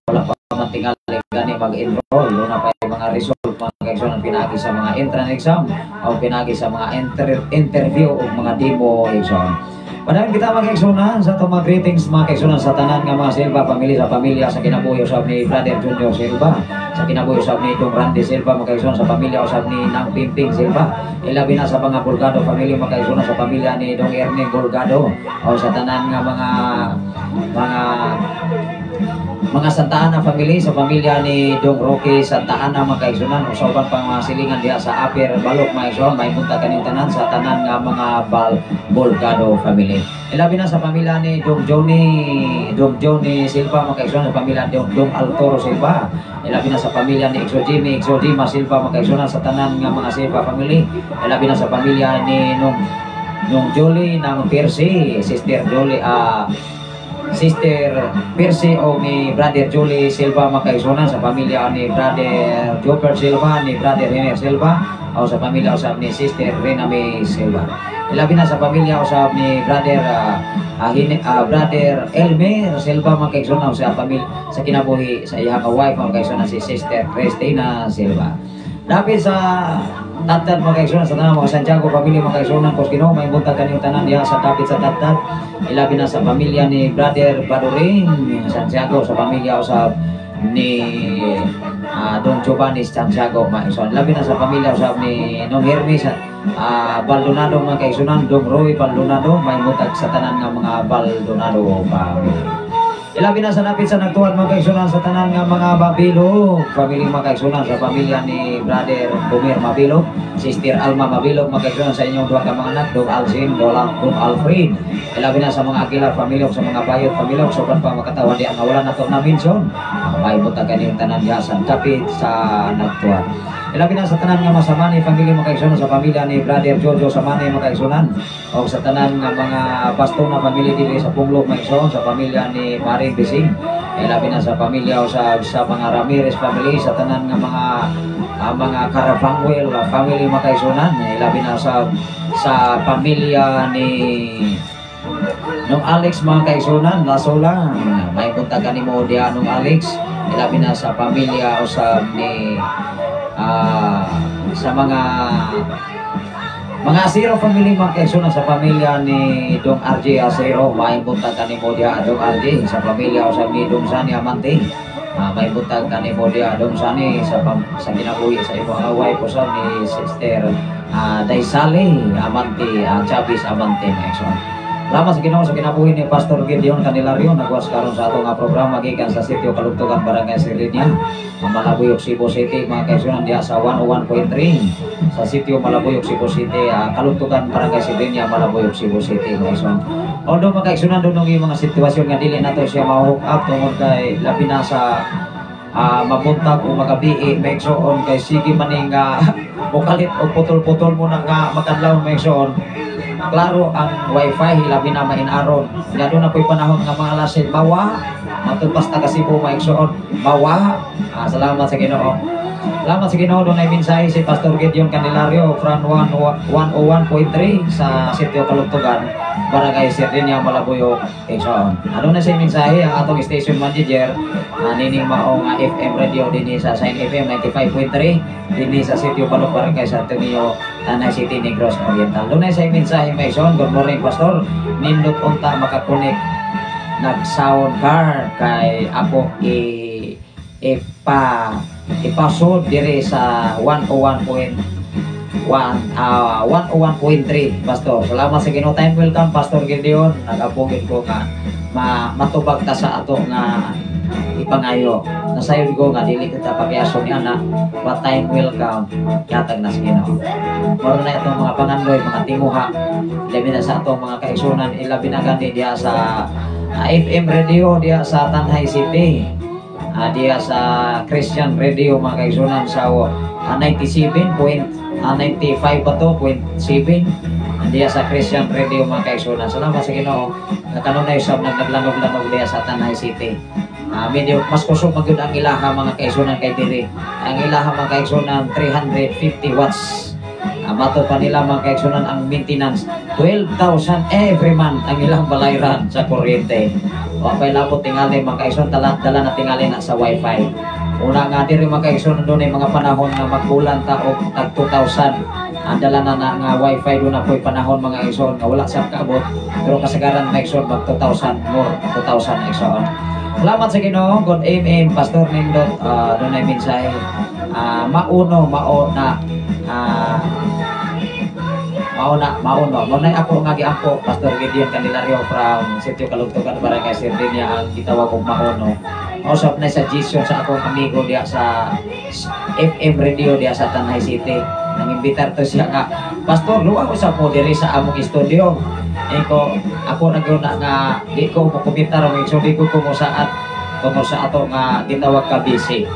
B: Wala pa man tingali gani mag-enroll. Doon na pa yung mga result, mga kaigsuonan, pinagi sa mga entrance exam o pinagi sa mga interview o mga demo exam. Padayon kita, mga kaigsuonan, sa itong mga greetings, mga kaigsuonan, sa tanan nga mga Silva family, sa pamilya sa kinabuhi usab ni Brother Junior Silva, sa kinabuhi usab ni Dong Randy Silva, mga kaigsuonan, sa pamilya usab ni Nang Pimping Silva, ilabi na sa mga Bulgado family, mga kaigsuonan, sa pamilya ni Dong Ernie Bulgado o sa tanan nga mga Santa Ana family, sa pamilya ni Dong Roque Santa Ana, mga kaigsuonan, o sa uban pang mga silingan diha sa Upper Balok, mga kaigsuonan, may buntag kaning tanan sa tanan nga mga Bulgado family. Ilabi na sa pamilya ni Dong Johnny Silva, mga kaigsuonan, sa pamilya ni Dong Altoro Silva, ilabi na sa pamilya ni Exo Jimmy, Exo Jima Silva, mga kaigsuonan, sa tanan nga mga Silva family, ilabi na sa pamilya ni Nung Jolie ng Percy, Sister Jolie, Sister Percy o ni Brother Julie Silva, mga kaigsuonan, sa pamilya ni Brother Joper Silva, ni Brother Henry Silva o sa pamilya usab ni Sister Rena May Silva. Ilabi na sa pamilya usab ni Brother Elmer Silva, mga kaigsuonan, sa pamilya sa kinabuhi sa iyang wife, mga kaigsuonan, si Sister Christina Silva. Dapit sa Tatad, mga kaigsuonan, sa tanan mga Santiago family, mga kaigsuonan, kos Ginoo, may buntag kaninyong tanan diha sa dapit sa Tatad. Ilabi na sa pamilya ni Brother Baduring Santiago, sa pamilya usab ni Don Giovanni Santiago, mga kaigsuonan. Labi na sa pamilya usab ni Nong Hermes Baldonado, mga kaigsuonan, Dong Roy Baldonado, may buntag sa tanan nga mga Baldonado family. Ilabi na sa napit sa nagtuwan, mga kaigsuonan, sa tanan nga mga Mabilog family, mga kaigsuonan, sa pamilya ni Brother Bumer Mabilog, Sister Alma Mabilog, mga kaigsuonan, sa inyong duha ka mga anak, Dong Alcin, Dong Alfred. Ilabi na sa mga Aguilar family, sa mga Bayot family, sa uban pa mga katawhan di ang wala nato na mention. May buntag kaninyong tanan diha sa dapit sa nagtuwan. Ilabi na sa tanan nga Masamani family, mga kaigsunan, sa pamilya ni Brother Jojo Samani, mga kaigsunan, o sa tanan nga mga Bastona family diri sa Punglog, mga kaigsunan, sa pamilya ni Maring Bising. Ilabi na sa pamilya o sa mga Ramirez family, sa tanan nga mga Caravanguel family, mga kaigsunan. Ilabi na sa pamilya ni Nung Alex, mga kaigsunan, Lasola, may punta kanimo diha, nung Alex. Ilabi na sa pamilya o sa ni sa mga Asiro family, mga kaigsunan, sa pamilya ni Dong RJ Asiro, may punta kanimo diha, Dong RJ, sa pamilya o sa ni Dong Sani Amante. May buntag kanimo diha, Dong Sani, sa kinabuhi sa imong wife o sa ni Sister Daisali Amante, Chavez Amante, mga kaigsunan. Salamat sa Ginoo sa kinabuhi ni Pastor Gideon Candelario, nagwas karon sa ato nga programa gikan sa Sitio Kalugtugan, Barangay Sirlinia, Malabuyok, Cebu City, mga kaigsunan, diha sa 101.3 sa Sitio Malabuyok, Cebu City, Kalugtugan, Barangay Sirlinia, Malabuyok, Cebu City, mga kaigsunan. Although, mga kaigsunan, doon yung mga sitwasyon nga dili nato siya ma-hook up tungod kay labi na sa mabuntag o magabi, mga igsoon, kay sige maning mukalit o putol-putol mo na nga makadlaw, mga igsoon. Klaro ang wifi, labi na mainaron nga doon na po'y panahon nga mga alas mawa matod pas taga Cebu, mga igsoon, mawa. Salamat sa Ginoo. Salamat sa Ginoo, doon ay mensahe si Pastor Gideon Candelario from 101.3 sa Sitio Kalugtugan, Barangay Sirdinia, Malabuyok, igsoon. Ano na sa mensahe ang atong station manager nining maong FM radio dinhi sa Sign FM 95.3 dinhi sa Sitio Balok, Barangay San Antonio, Tanay City, Negros Oriental. Doon ay sa mensahe, may igsoon. "Good morning, Pastor. Nindot unta makakonek nag sound card kay ako i ipa ipasod dire sa 101.1, 101.3, Pastor. Salamat sa Ginoo." Time welcome, Pastor Gideon. Nagapugid ko nga matubag ta sa ato nga ipangayo. Nasayod ko nga dili kita pakiaso ni ana, but time welcome, yatag na sa Ginoo. Moro na itong mga pangandoy, mga tinguha, labi na sa atong mga kaigsunan, ilabi na gani diha sa FM radio diha sa Tanay City. Diha sa Christian Radio, mga kaigsunan, sa 97.95 ba to? Point 7 diha sa Christian Radio, mga kaigsunan. Salamat sa Ginoo nga kanunay sab naglanog-lanog diha sa Tanay City. Medyo mas kusog man gyud ang ilaha, mga kaigsunan, kay diri. Ang ilaha, mga kaigsunan, 350 watts. Mato pa nila, mga kaigsunan, ang maintenance 12,000 every month ang ilang balayran sa kuryente. Wa pay labot tingali, mga kaigsunan, dala, dala na tingali na sa wifi. Una nga diri, mga kaigsunan, doon ay mga panahon nga magbulan ta og tag 2,000. Ang dala na na nga wifi doon na po'y panahon, mga kaigsunan, nga wala sa kaabot, pero kasagaran, mga kaigsunan, mag 2,000 more 2,000, igsoon. Salamat sa Ginoo. God aim Pastor Nindot, doon ay mensahe. Mauno mao na mao na mauno mo na ako nga giampo, Pastor Gideon Candelario from Sitio Kalugtugan, Barangay Sirdinia, ang gitawag kong mauno. Usap na suggestion sa akong amigo diha sa FM radio diha sa Tanay City. Nangimbitar to siya nga, "Pastor, luwa usap mo diri sa among studio." Eh ko, ako na gyud na nga di ko mo komentar ang so di ko kumusaat tungod sa ato nga gitawag ka busy.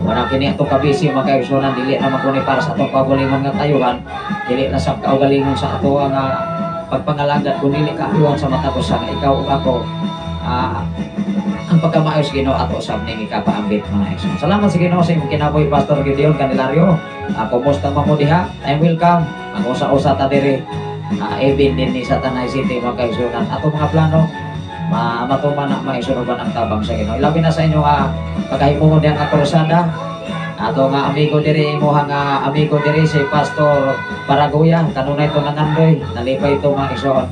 B: Wala kini ato ka busy, mga kaigsunan, dili na man kuni para sa atong kaugalingon nga tayuhan, dili na sa kaugalingon sa ato nga pagpangalagad, kun dili kaayuhan sa mata ko sa nga ikaw ug ako, ang pagkamaayo sa Ginoo ato usab ning ikapaambit, mga igsoon. Salamat sa Ginoo sa imong kinabuhi, Pastor Gideon Candelario. Kumusta man mo diha? I'm welcome. Ang usa-usa ta diri. Even din ni sa Tanay City, mga kaigsunan. Ato mga plano ma matuman na maisunuban ang tabang sa Ginoo. Ilabi na sa inyo nga pagkahimuon diyan nga krusada. Ato nga amigo diri, imuha nga amigo diri si Pastor Paraguya, kanunay to nangandoy, nalipay ito, mga igsoon.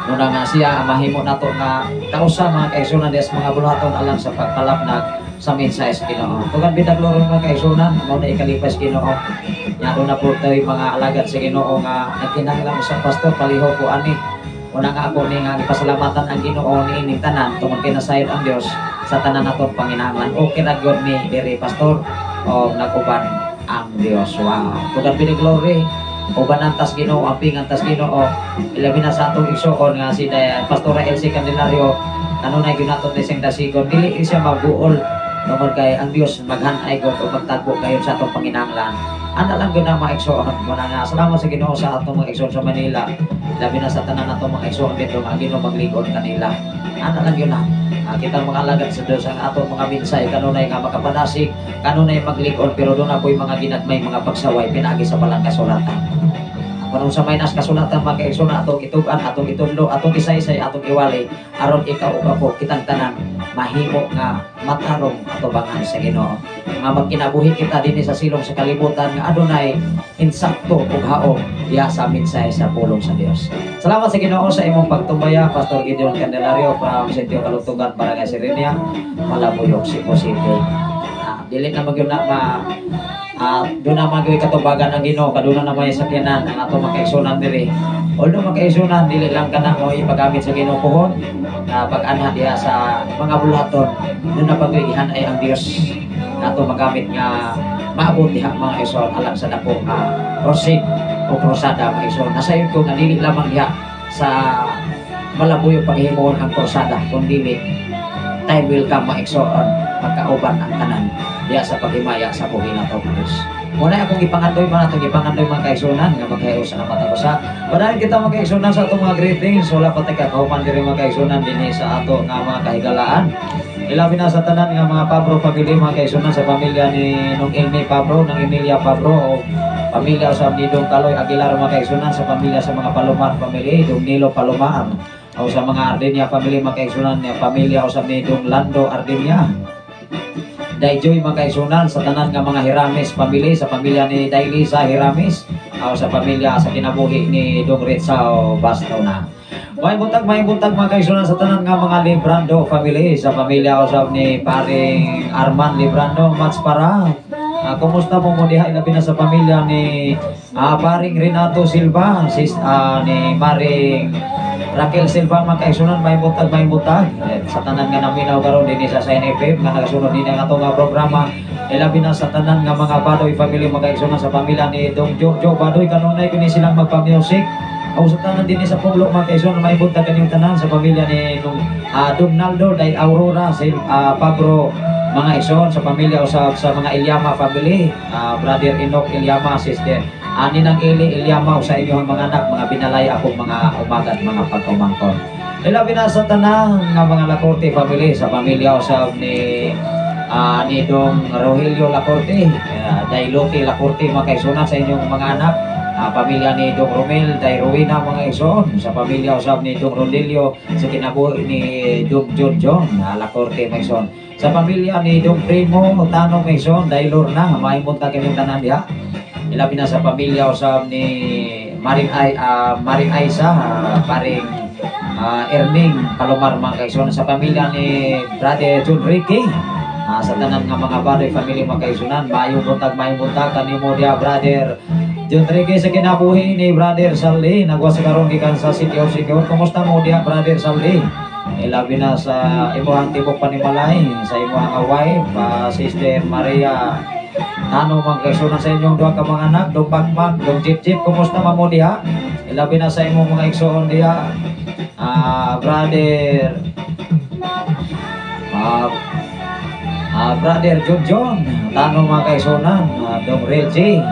B: Nuna nga siya mahimo nato nga kausa, mga kaigsunan, des mga buluhaton alang sa pagpalapnag sa mensahe sa Ginoo. Tugan bitag loro, mga kaigsunan, mao na ikalipay sa Ginoo. Nya na po tayo mga alagad sa Ginoo nga nagkinahanglan sa pastor paliho ko ani. Una nga ako ni nga gipasalamatan ang Ginoo niining tanan tungod kay nasayod ang Dios sa tanan naton panginahanglan. Okay ra gyud ni diri, pastor, o nag-uban ang Dios. Wow. Tugan be the glory. Uban ang tas Ginoo, amping ang tas Ginoo. Ilabi na sa atong igsuon nga si Pastora Elsie Candelario, kanunay gyud nato siyang dasigon. Dili siya maguol. Tungod kay ang Dios maghanay gud o magtagbo kayo sa atong panginahanglan. Ana lang gyud na, mga igsoon. Muna nga salamat sa Ginoo sa atong mga igsoon sa Manila. Labi na sa tanan natong mga igsoon dito nga ang Ginoo maglig-on kanila. Ana lang gyud na. Kita mga alagad sa Dios, ang atong mga minsay kanunay nga makapanasig, kanunay maglig-on, pero duna po'y mga ginagmay mga pagsaway pinaagi sa balang kasulatan. Kung sa may nas kasulatan, mga kaigsoon, atong itugan, atong itudlo, atong isaysay, atong iwali, aron ikaw ug ako, kitang tanan mahimo nga matarong atubangan sa Ginoo. Nga magkinabuhi kita dinhi sa silong sa kalibutan nga adunay insakto ug haom diha sa mensahe sa pulong sa Dios. Salamat sa Ginoo sa imong pagtumbaya, Pastor Gideon Candelario from Sitio Kalugtugan, Barangay Sirenia, Malabuyok, Cebu City. Dili na magyud na ma duna man gyud katubagan ang Ginoo, kaduna na may sakyanan ang atong mga kaigsunan diri. Although mga kaigsunan, dili lang kana mo ipagamit sa Ginoo puhon na pag-anha diha sa mga buluhaton, duna pa gyud ay ang Dios nga ato magamit nga maabot diha, mga igsoon, alang sa dako nga crusade o krusada, mga igsoon. Nasayod ko nga dili lamang diha sa Malabuyo paghimuon ang krusada, kundi time will come, mga igsoon, magkauban ang tanan diha sa paghimaya sa buhi nato Diyos. Muna akong gipangandoy man atong gipangandoy, mga kaigsunan, nga maghayo sa matag usa. Padayon kita, mga kaigsunan, sa atong mga greetings. Wala pa tay kakahuman diri, mga kaigsunan, dinhi sa ato nga mga kahigalaan. Ilabi na sa tanan nga mga Pabro family, mga kaigsunan, sa pamilya ni Nung Elmi Pabro, ng Emilia Pabro o pamilya sa ni Dong Kaloy Aguilar, mga kaigsunan, sa pamilya sa mga Palomar family, Dong Nilo Palomar, o sa mga Ardenia family, mga kaigsunan, pamilya usab ni Dong Lando Ardenia. Dai Joy, mga kaigsunan, sa tanan nga mga Hirames family, sa pamilya ni Dai Lisa Hirames o sa pamilya sa kinabuhi ni Dong Rizao Bastona. May buntag, mga kaigsunan, sa tanan nga mga Librando family, sa pamilya usab ni paring Arman Librando Mats para. Kumusta mo mo diha, ilabi na sa pamilya ni paring Renato Silva, sis, ni Maring Raquel Silva, mga kaigsunan, may buntag, may buntag. Eh, sa tanan nga naminaw karon dinhi sa Sign FM nga nagasunod din ang atong nga programa. Ilabi na sa tanan nga mga Badoy family, mga kaigsunan, sa pamilya ni Dong Jojo Badoy, kanunay kini silang magpa-music. O sa tanan dinhi sa Punglo, mga kaigsunan, may buntag kaninyong tanan, sa pamilya ni Dong Dong Naldo Day Aurora si Pabro, mga igsoon, sa pamilya o sa mga Ilyama family, Brother Enoch Ilyama, Sister ani ng Eli Ilyama o sa inyong mga anak, mga binalay akong mga umagat, mga pagkumangkon. Ilabi na sa tanan nga mga Lacorte family, sa pamilya usab ni Dong Rogelio Lacorte, Dailote Lacorte, mga kaigsunan, sa inyong mga anak, pamilya ni Dong Romel, Day Rowena, mga igsoon, sa pamilya usab ni Dong Rodelio, sa kinabuhi ni Dong John John Lacorte, mga igsoon. Sa pamilya ni Dong Primo Tano, mga igsoon, Day Lorna, maimong ta kining tanan diha. Ilabi na sa pamilya usab ni Maring Aisa, paring Erning Palomar, mga kaigsunan, sa pamilya ni Brother John Ricky, sa tanan nga mga Badoy family, mga kaigsunan, maayong buntag kanimo diha, Brother John Ricky, sa kinabuhi ni Brother Saldi nagwa sa karon gikan sa City of Siquijor. Kumusta mo diha, Brother Saldi? Ilabi na sa imuhang tibok panimalay, sa imuhang wife, Sister Maria Tano, mga kaigsunan, sa inyong duha ka mga anak, Dong Bakmak, Dong Jip Jip, kumusta man mo diha? Ilabi na sa imong mga igsoon diha, Brother John John Tano, mga kaigsunan, Dong Real G,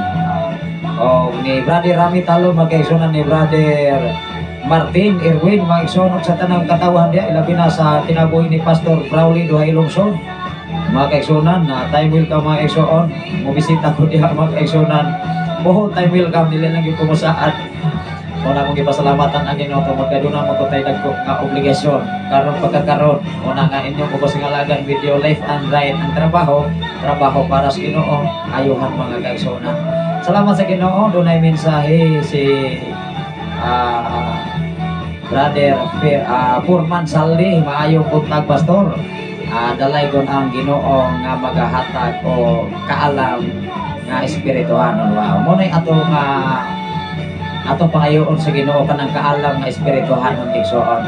B: o ni Brother Rami Talo, mga kaigsunan, ni Brother Martin Irwin, mga igsoon, ug sa tanang katawhan diha, ilabi na sa kinabuhi ni Pastor Brawley Duhay Lungsod, mga kaigsunan. Na time will come, mga igsoon, mobisita ko diha, mga kaigsunan. Buho, time will come, dili lang yung kumusaad. Una akong gipasalamatan ang Ginoo tungod kay duna mo tay dagko nga obligasyon karon pagkakaron. Una nga inyong ubos nga lagan video left and right ang trabaho, trabaho para sa Ginoo, ayuhan, mga kaigsunan. Salamat sa Ginoo, dunay mensahe si Brother Furman Saldi: "Maayong buntag, Pastor. Dalaygon ang Ginoo nga magahatag o kaalam nga espirituhanon." Wow. Mo na atong atong pangayoon sa Ginoo kanang kaalam nga espirituhanon, igsoon.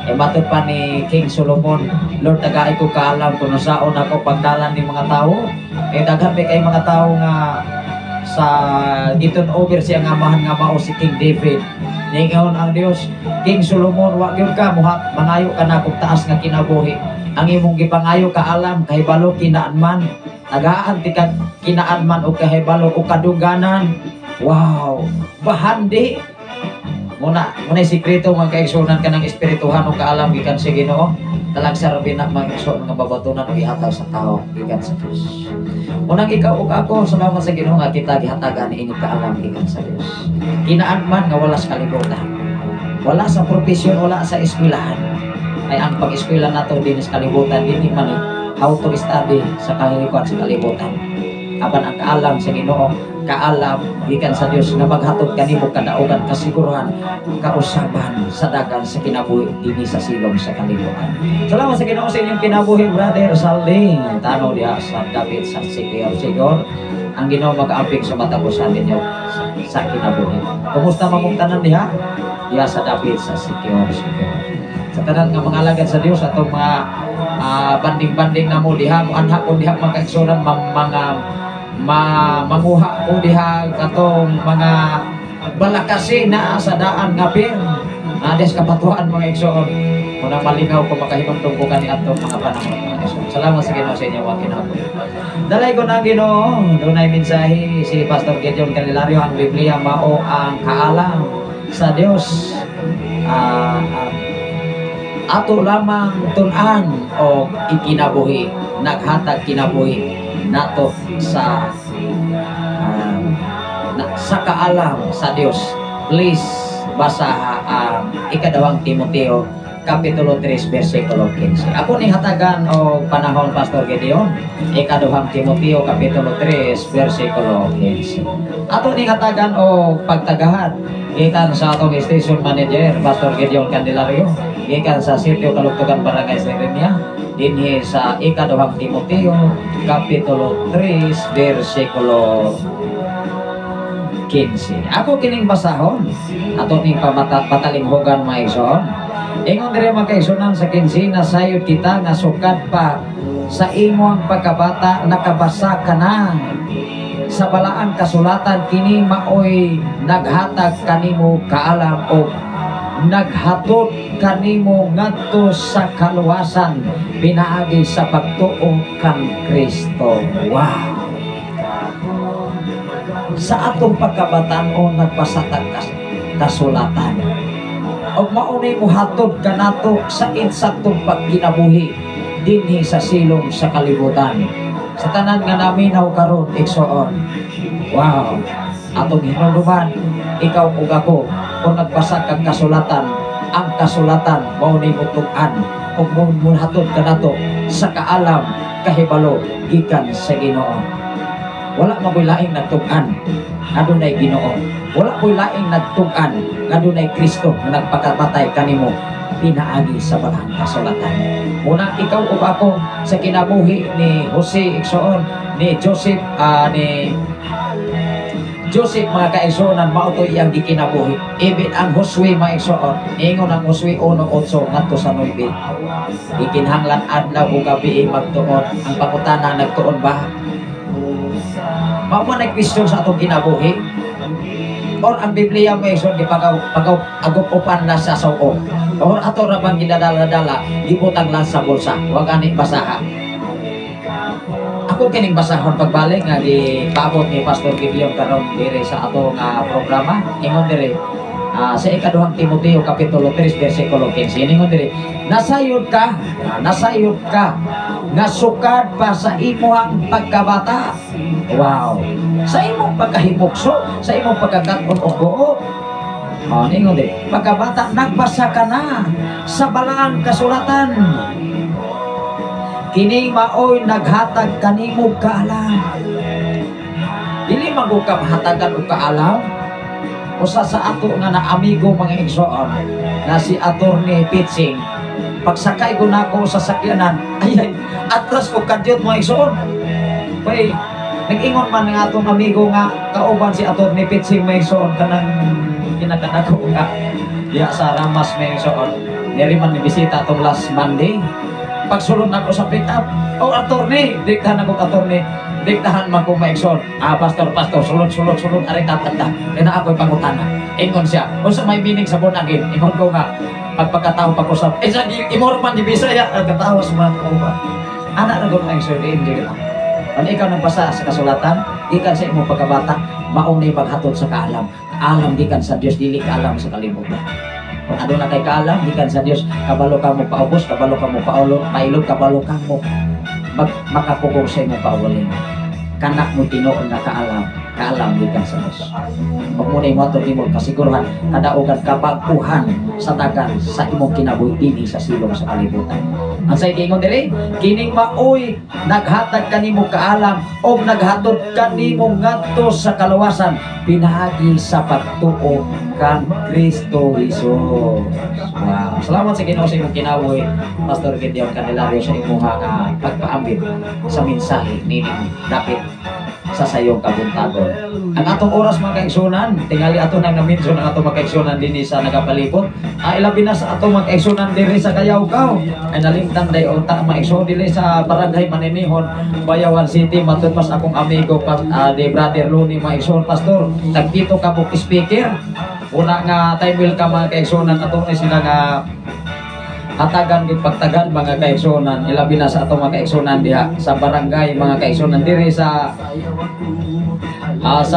B: E matod pa ni King Solomon, "Lord, tagai ko kaalam kung unsaon ako pagdalan ni mga tao." Eh daghan kay mga tao nga sa giturn over siya nga amahan nga mao si King David. Ningon ang Dios, "King Solomon, wa gyud ka muhat mangayo ka na kog taas nga kinabuhi. Ang imong gipangayo kaalam, kahibalo, kinaan man. Tagaan ti kag kinaan man o kahibalo o kadungganan. Wow, bahandi. Muna, muna sikreto, mga kaigsunan, kanang espirituhan o kaalam gikan sa Ginoo. Talagsa ra bina, mga igsoon, nga babatunan o gihatag sa tao gikan sa Dios. Unang ikaw ug ako, salamat sa Ginoo nga kita gihatagan ini kaalam gikan sa Dios. Kinaan man nga wala sa kalibutan. Wala sa profesyon, wala sa eskwelahan. Ay ang pag-eskwela nato din sa kalibutan, dinhi man eh, how to study sa kahilikuan sa kalibutan. Apan ang kaalam sa Ginoo, kaalam gikan sa Dios nga maghatod kanimo kadaugan, kasiguruhan, kausaban sa dagan sa kinabuhi dinhi sa silong sa kalibutan. Salamat sa Ginoo sa inyong kinabuhi, Brother Saling. Tanaw diha sa David sa Sigor Sigor. Ang Ginoo mag-amping sa matapusan ninyo sa kinabuhi. Kumusta mamong tanan diha? Diha sa David sa Sigor Sigor. Sa tanan nga mga alagad sa Dios, atong mga banding-banding namo diha, muanha ko diha, mga kaigsunan, mga manguha ko diha katong mga balakasi na sa daan nga pir. Nades kabatuan, mga igsoon. Muna malingaw ko makahinumdum ko kani atong mga panahon, mga igsoon. Salamat sa Ginoo sa inyo mga kinabuhi. Dalay ko na Ginoo, dunay mensahe si Pastor Gideon Candelario, ang Biblia mao ang kaalam sa Dios. Ato lamang tun-an o ikinabuhi, naghatag kinabuhi nato sa kaalam sa Dios. Please basaha ang Ikadawang Timoteo Kapitulo 3 versikulo 15. Ako ning hatagan og panahon, Pastor Gideon. Ikaduhang Timoteo Kapitulo 3 versikulo 15. Ato ning hatagan og pagtagahan gikan sa atong station manager, Pastor Gideon Candelario, gikan sa Sitio Kalugtugan, Barangay Serenia, dinhi sa Ikaduhang Timoteo Kapitulo 3 versikulo 15. Ako kining basahon. Ato ning pamata patalinghugan, mga igsoon. Ingon diri, mga kaigsunan, sa 15, "Nasayod kita nga sukad pa sa imong pagkabata nakabasa ka na sa balaang kasulatan, kini maoy naghatag kanimo kaalam o naghatod kanimo ngadto sa kaluwasan pinaagi sa pagtuo kang Kristo." Wow! Sa atong pagkabataan o nagbasa tag kasulatan. Og maunay mohatod kanato sa insaktong pagkinabuhi dinhi sa silong sa kalibutan. Sa tanan nga naminaw karon, igsoon. Wow! Atong hinumduman, ikaw ug ako, kung nagbasa kag kasulatan, ang kasulatan mao ni mutug-an ug mohatod kanato sa kaalam, kahibalo gikan sa Ginoo. Wala magoy laing nagtug-an nga dunay Ginoo. Wala koy laing nagtug-an nga dunay Kristo nga nagpakapatay kanimo pinaagi sa balaang kasulatan. Una, ikaw ug ako sa kinabuhi ni Jose, igsoon, ni Joseph, ni Joseph, mga kaigsuonan, mao to iyang gikinabuhi. Ibig ang Josue, mga igsoon, ingon ang Josue 1:8 ngadto sa 9. Ikinahanglan adlaw ug gabi magtuon. Ang pangutana, nagtuon ba? Mao man ay question sa atong kinabuhi. Or ang Biblia mo, igsoon, gipagaw pagaw agup-upan na sa suo. Or ato ra bang gidadala-dala, gibutang lang sa bulsa. Wa gani basaha. Ako kining basahon pagbalik nga gipaabot ni Pastor Gideon karon diri sa ato nga programa. Ingon diri sa Ikaduhang Timoteo kapitulo 3 bersikulo 15. Ingon diri, "Nasayod ka nga sukad pa sa imuhang pagkabata." Wow. Sa imong pagkahimukso, sa imong pagkakat-on og buo. Oh, ningon diri, pagkabata nagbasa ka na sa balaang kasulatan. Kini maoy naghatag kanimo kaalam. Dili man ka mahatagan og kaalam. Usa sa ato nga na amigo, mga igsoon, na si Attorney Pitsing. Pagsakay ko nako sa sakyanan, ay, ay, atras ko kadyot, mga igsoon. Kay nag-ingon man nga atong amigo nga kauban si Attorney Pitsing, mga igsoon, kanang kinakadako nga diha sa Ramas, mga igsoon. Diri man ni bisita atong last Monday. Pagsulod nako sa pick up, "Oh, attorney," diktahan ako, "Attorney," diktahan man ko, mga igsoon. "Ah, pastor, pastor, sulod, sulod, sulod, ari tatanda. Kaya na ako'y pangutana." Ingon siya, "Unsa may meaning sa born again?" Ingon ko nga, Pagpagkatao pag-usap. Eh, sa imorman di Bisaya, ang katawa sa mga kauban. Anak na gud ang enjoy lang. Kung ikaw nagbasa sa kasulatan, gikan sa imong pagkabata, maunay maghatod sa kaalam. Kaalam gikan sa Dios, dili kaalam sa kalibutan. Kung aduna kay kaalam gikan sa Dios, kabalo ka mo paubos, kabalo ka mo paulo, pailog, kabalo ka mo makapugong sa imong paugalingon. Kanak mo tinuod nga kaalam, kaalam gikan sa Dios. Pag muna mo ato nimo kasiguruhan, kadaugan kabaguhan sa dagan sa imong kinabuhi dinhi sa silong sa kalibutan. Ang say giingon diri, kining maoy naghatag kanimo kaalam og naghatod kanimo ngadto sa kaluwasan pinaagi sa pagtuo kan Kristo Jesus. Wow. Salamat sa Ginoo sa imong kinabuhi, Pastor Gideon Candelario, sa imong pagpaambit sa mensahe nining dapit sa sayong kabuntagon. Ang atong oras mga kaigsunan, tingali ato nang na-mention ang atong mga kaigsunan dinhi sa nagapalibot. Ilabi na sa atong mga kaigsunan diri sa Kayawkaw. Ay nalimtan day unta mga igsoon diri sa Barangay Maninihon, Bayawan City. Matud pas akong amigo di Brother Luni mga igsoon, pastor. Tagpito ka book speaker. Una nga time welcome mga kaigsunan ato ni sila nga hatagan gyud pagtagal mga kaigsunan, ilabi na sa atong mga kaigsunan diha sa barangay mga kaigsunan diri sa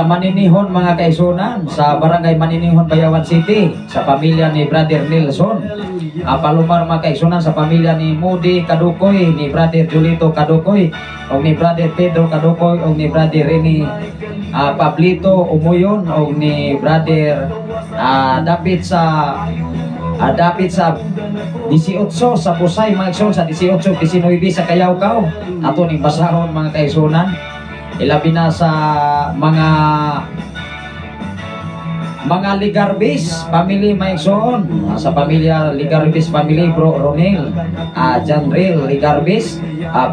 B: Maninihon mga kaigsunan, sa Barangay Maninihon, Bayawan City, sa pamilya ni Brother Nelson. Palumar mga kaigsunan sa pamilya ni Moody Kadukoy, ni Brother Julito Kadukoy, o ni Brother Pedro Kadukoy, o ni Brother Rene Pablito Umuyon, o ni Brother David sa 18 sa Pusay mga igsoon, sa 18, 19 sa Kayawkaw. Ato ning basahon mga kaigsunan, ilabi na sa mga Ligarbis family mga igsoon, sa pamilya Ligarbis family, Bro Ronel, Janril Ligarbis,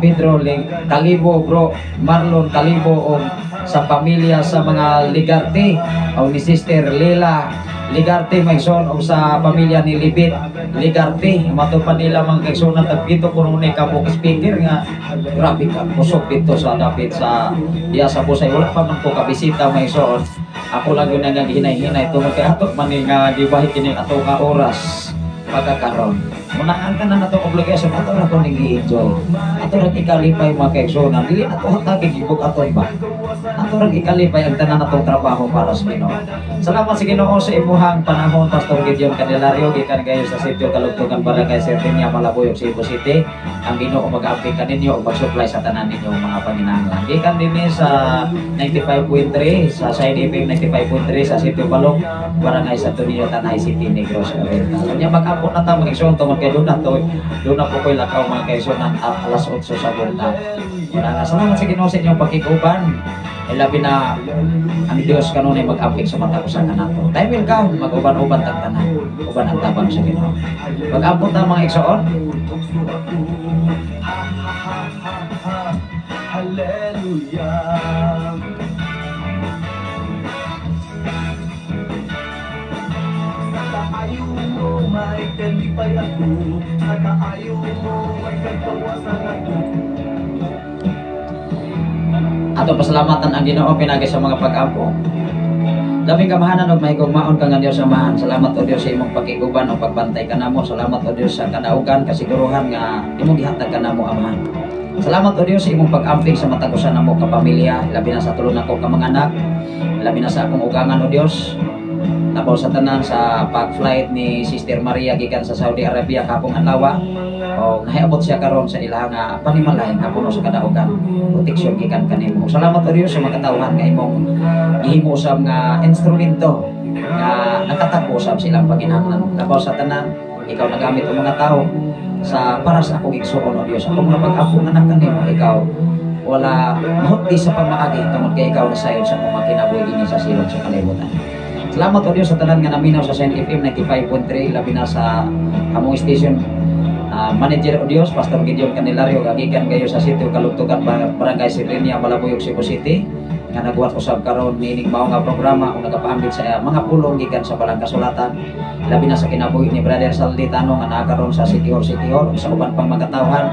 B: Pedro Calibo, Bro Marlon Calibo, o sa pamilya sa mga Ligarte, o ni Sister Leila Ligarte mga igsoon, o sa pamilya ni Libit Ligarte. Mato pa nila mga kaigsunan, tagpito kuno ni kabuk speaker nga grabe ka kusog dito sa dapit sa diya sa Busay. Wala pa man ko kabisita mga igsoon. Ako lang yun ang hinay-hinay tungod kay ato man ni nga gibahi kini ato nga oras pagkakaron. Muna ang tanan atong obligasyon ato ra kuning i-enjoy. Ato ra ikalipay mga kaigsunan, dili ato hatagi gibog aton ba. Ato ra ikalipay ang tanan atong trabaho para sa Ginoo. Salamat sa Ginoo sa imuhang panahon, Pastor Gideon Candelario, gikan kayo sa sitio Kalugtungan, Barangay Sertinia, Malabuyok, Cebu City. Ang Ginoo mag-amping kaninyo ug mag-supply sa tanan ninyong mga panginahanglan. Gikan dinhi sa 95.3 sa Shine FM 95.3 sa sitio Balong, Barangay Santo Niño, Tanay City, Negros Oriental. Unya mag-ampon na ta mga igsoon tungod kay doon na po ko'y lakaw mga kaigsunan at alas 8 sa buntag. Wala nga. Salamat sa Ginoo sa inyong pakiguban. Ilabi na ang Diyos kanunay mag-amping sa mata ko sa kanato. Time will come, mag-uban-uban tag tanan. Uban ang tabang sa Ginoo. Mag-ampon ta mga igsoon.
C: Hallelujah. Sa kaayo mo may kalipay ako, sa kaayo mo may kagawasan ako.
B: Ato pasalamatan ang Ginoo pinagi sa mga pag-ampo. Labing kamahanan ug mahigugmaon ka nga Dios Amahan. Salamat o Dios sa imong pakiguban o pagbantay kanamo. Salamat o Dios sa kadaugan kasiguruhan nga imong gihatag kanamo Amahan. Salamat o Dios sa imong pag-amping sa matag usa namo ka pamilya, labi na sa tulo nako ka mga anak, labi na sa akong ugangan o Dios. Labaw sa tanan sa pag-flight ni Sister Maria gikan sa Saudi Arabia kapong adlaw. O nahiabot siya karon sa ilahang panimalay nga puno sa kadaugan, proteksyon gikan kanimo. Salamat o Dios sa mga katawhan nga imong gihimo usab nga instrumento nga nakatagbo usab sa ilang panginahanglan. Labaw sa tanan, ikaw nagamit ang mga tao sa para sa akong igsuon o Dios. Akong mga pag-apo nga kanimo, ikaw wala mahutdi sa pamaagi tungod kay ikaw nasayon sa akong mga kinabuhi dinhi sa silong sa kalibutan. Salamat o Dios sa tanan nga naminaw sa Shine FM 95.3, labi na sa among station manager o Dios, Pastor Gideon Candelario, gagikan kayo sa sitio Kalugtugan, Barangay Sirenia, Malabuyok, Cebu City, nga nagbuhat usab karon niining mao nga programa o nagapaambit sa mga pulong gikan sa balang kasulatan, labi na sa kinabuhi ni Brother Saldi Tano nga naa karon sa City Hall, City Hall, sa uban pang mga tawhan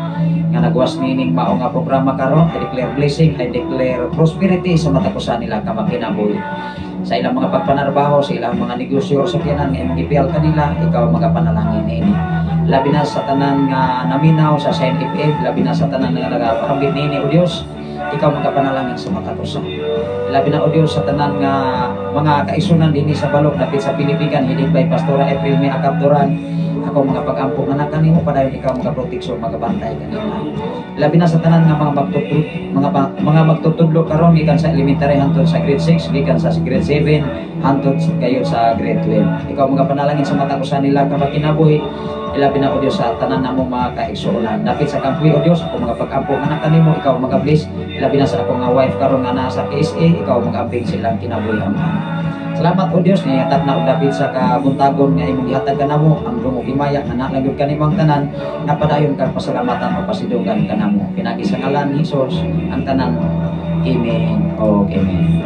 B: nga nagwas niining mao nga programa karon. I declare blessing, I declare prosperity sa matag usa nila ka makinabuhi. Sa ilang mga pagpanarbaho, sa ilang mga negosyo o sakyanan nga imong gipiyal kanila, ikaw magapanalangin niini. Labi na sa tanan nga naminaw sa Shine FM, labi na sa tanan nga nagapaambit niini, O Dios, ikaw magapanalangin sa matag usa. Labi na, O Dios, sa tanan nga mga kaisunan dinhi sa balok dapit sa Pilipigan, headed by Pastora April May Acapdoran, ako mga pag-ampo nga anak kanimo, padayon ikaw magaproteksyon, magabantay kanila. Labi na sa tanan nga mga magtutudlo, mga magtutudlo karon gikan sa elementary hangtod sa grade 6, gikan sa grade 7 hangtod kayo sa grade 12. Ikaw mga panalangin sa matag usa nila ka kinabuhi. Ilabi na, O Dios, sa tanan namong mga kaigsuonan. Dapit sa Kampuy, O Dios, ako mga pag-ampo nga anak kanimo, ikaw mga bless. Ilabi na sa ako nga wife karon nga nasa KSA, ikaw mag-amping silang kinabuhi, Amahan. Salamat, O Dios, nga ihatag na og dapit sa kabuntagon nga imong gihatag kanamo ang dungog himaya nga naa lang gyud kanimo ang tanan nga padayon kang pasalamatan o pasidunggan kanamo. Pinagi sa ngalan ni Jesus ang tanan. Amen o amen.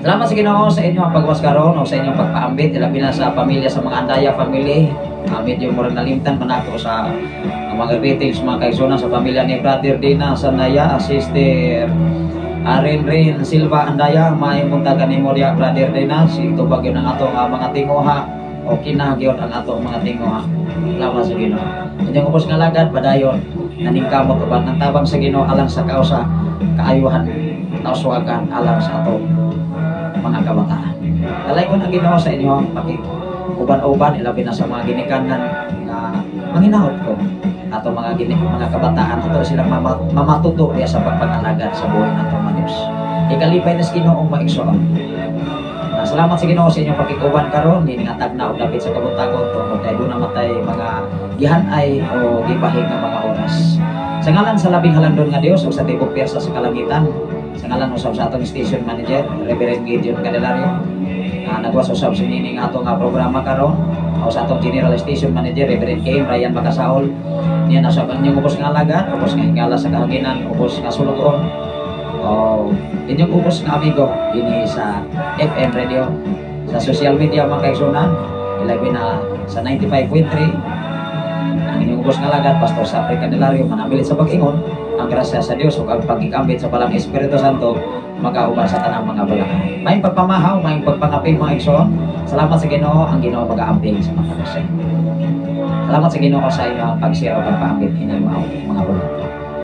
B: Salamat sa Ginoo sa inyong pagwas karon o sa inyong pagpaambit, labi na sa pamilya sa mga Andaya family. Medyo murag nalimtan man ako sa ang mga greetings, mga kaigsuonan, sa pamilya ni Brother Dina Sandaya, Sister Aren Rin Silva Andaya. May buntag kanimo diya, Brother Dina. Si tubag yun ang atong mga tinguha o kinahagyon ang atong mga tinguha. Salamat sa Ginoo. Inyong ubos nga lagad, padayon naningkamot uban ng tabang sa Ginoo alang sa kausa kaayuhan, kauswagan alang sa atong mga kabataan. Dalaygon ang Ginoo sa inyong paki uban-uban, ilabi na sa mga ginikanan nga manginahot ko ato mga gini, mga kabataan ato silang mamatuto diya sa pagpangalaga sa buhay nato mga Diyos. Ikalipay na sa Ginoo, maigsoon. Salamat sa Ginoo sa inyong pakikuban karon ni nga tagna og dapit sa kabuntagon tungod kay duna matay mga gihan-ay o gibahig nga mga oras. Sa ngalan sa labing halandon nga Dios ug sa tibok piyersa sa kalangitan, sa ngalan usab sa atong station manager, Reverend Gideon Candelario, nagwas usab sa nining ato nga programa karon, o sa atong general station manager, Reverend K. Ryan Bacasaol, niya na usab ang inyong ubos nga alagad, ubos nga hingala sa kahanginan, ubos nga sulugoon, o inyong ubos nga amigo dinhi sa FM radio, sa social media, mga kaigsunan, ilabi na sa 95.3, ang inyong ubos nga alagad, Pastor Sapre Candelario, manamilit sa pag-ingon, ang grasya sa Dios ug ang pagkikambit sa Balang Espiritu Santo magauban sa tanang mga balaan. Maayong pagpamahaw, maayong pagpangaping, mga igsoon. Salamat sa Ginoo, ang Ginoo mag-aamping sa mga usa. Salamat sa Ginoo sa inyong pag-share o pagpaambit. Ini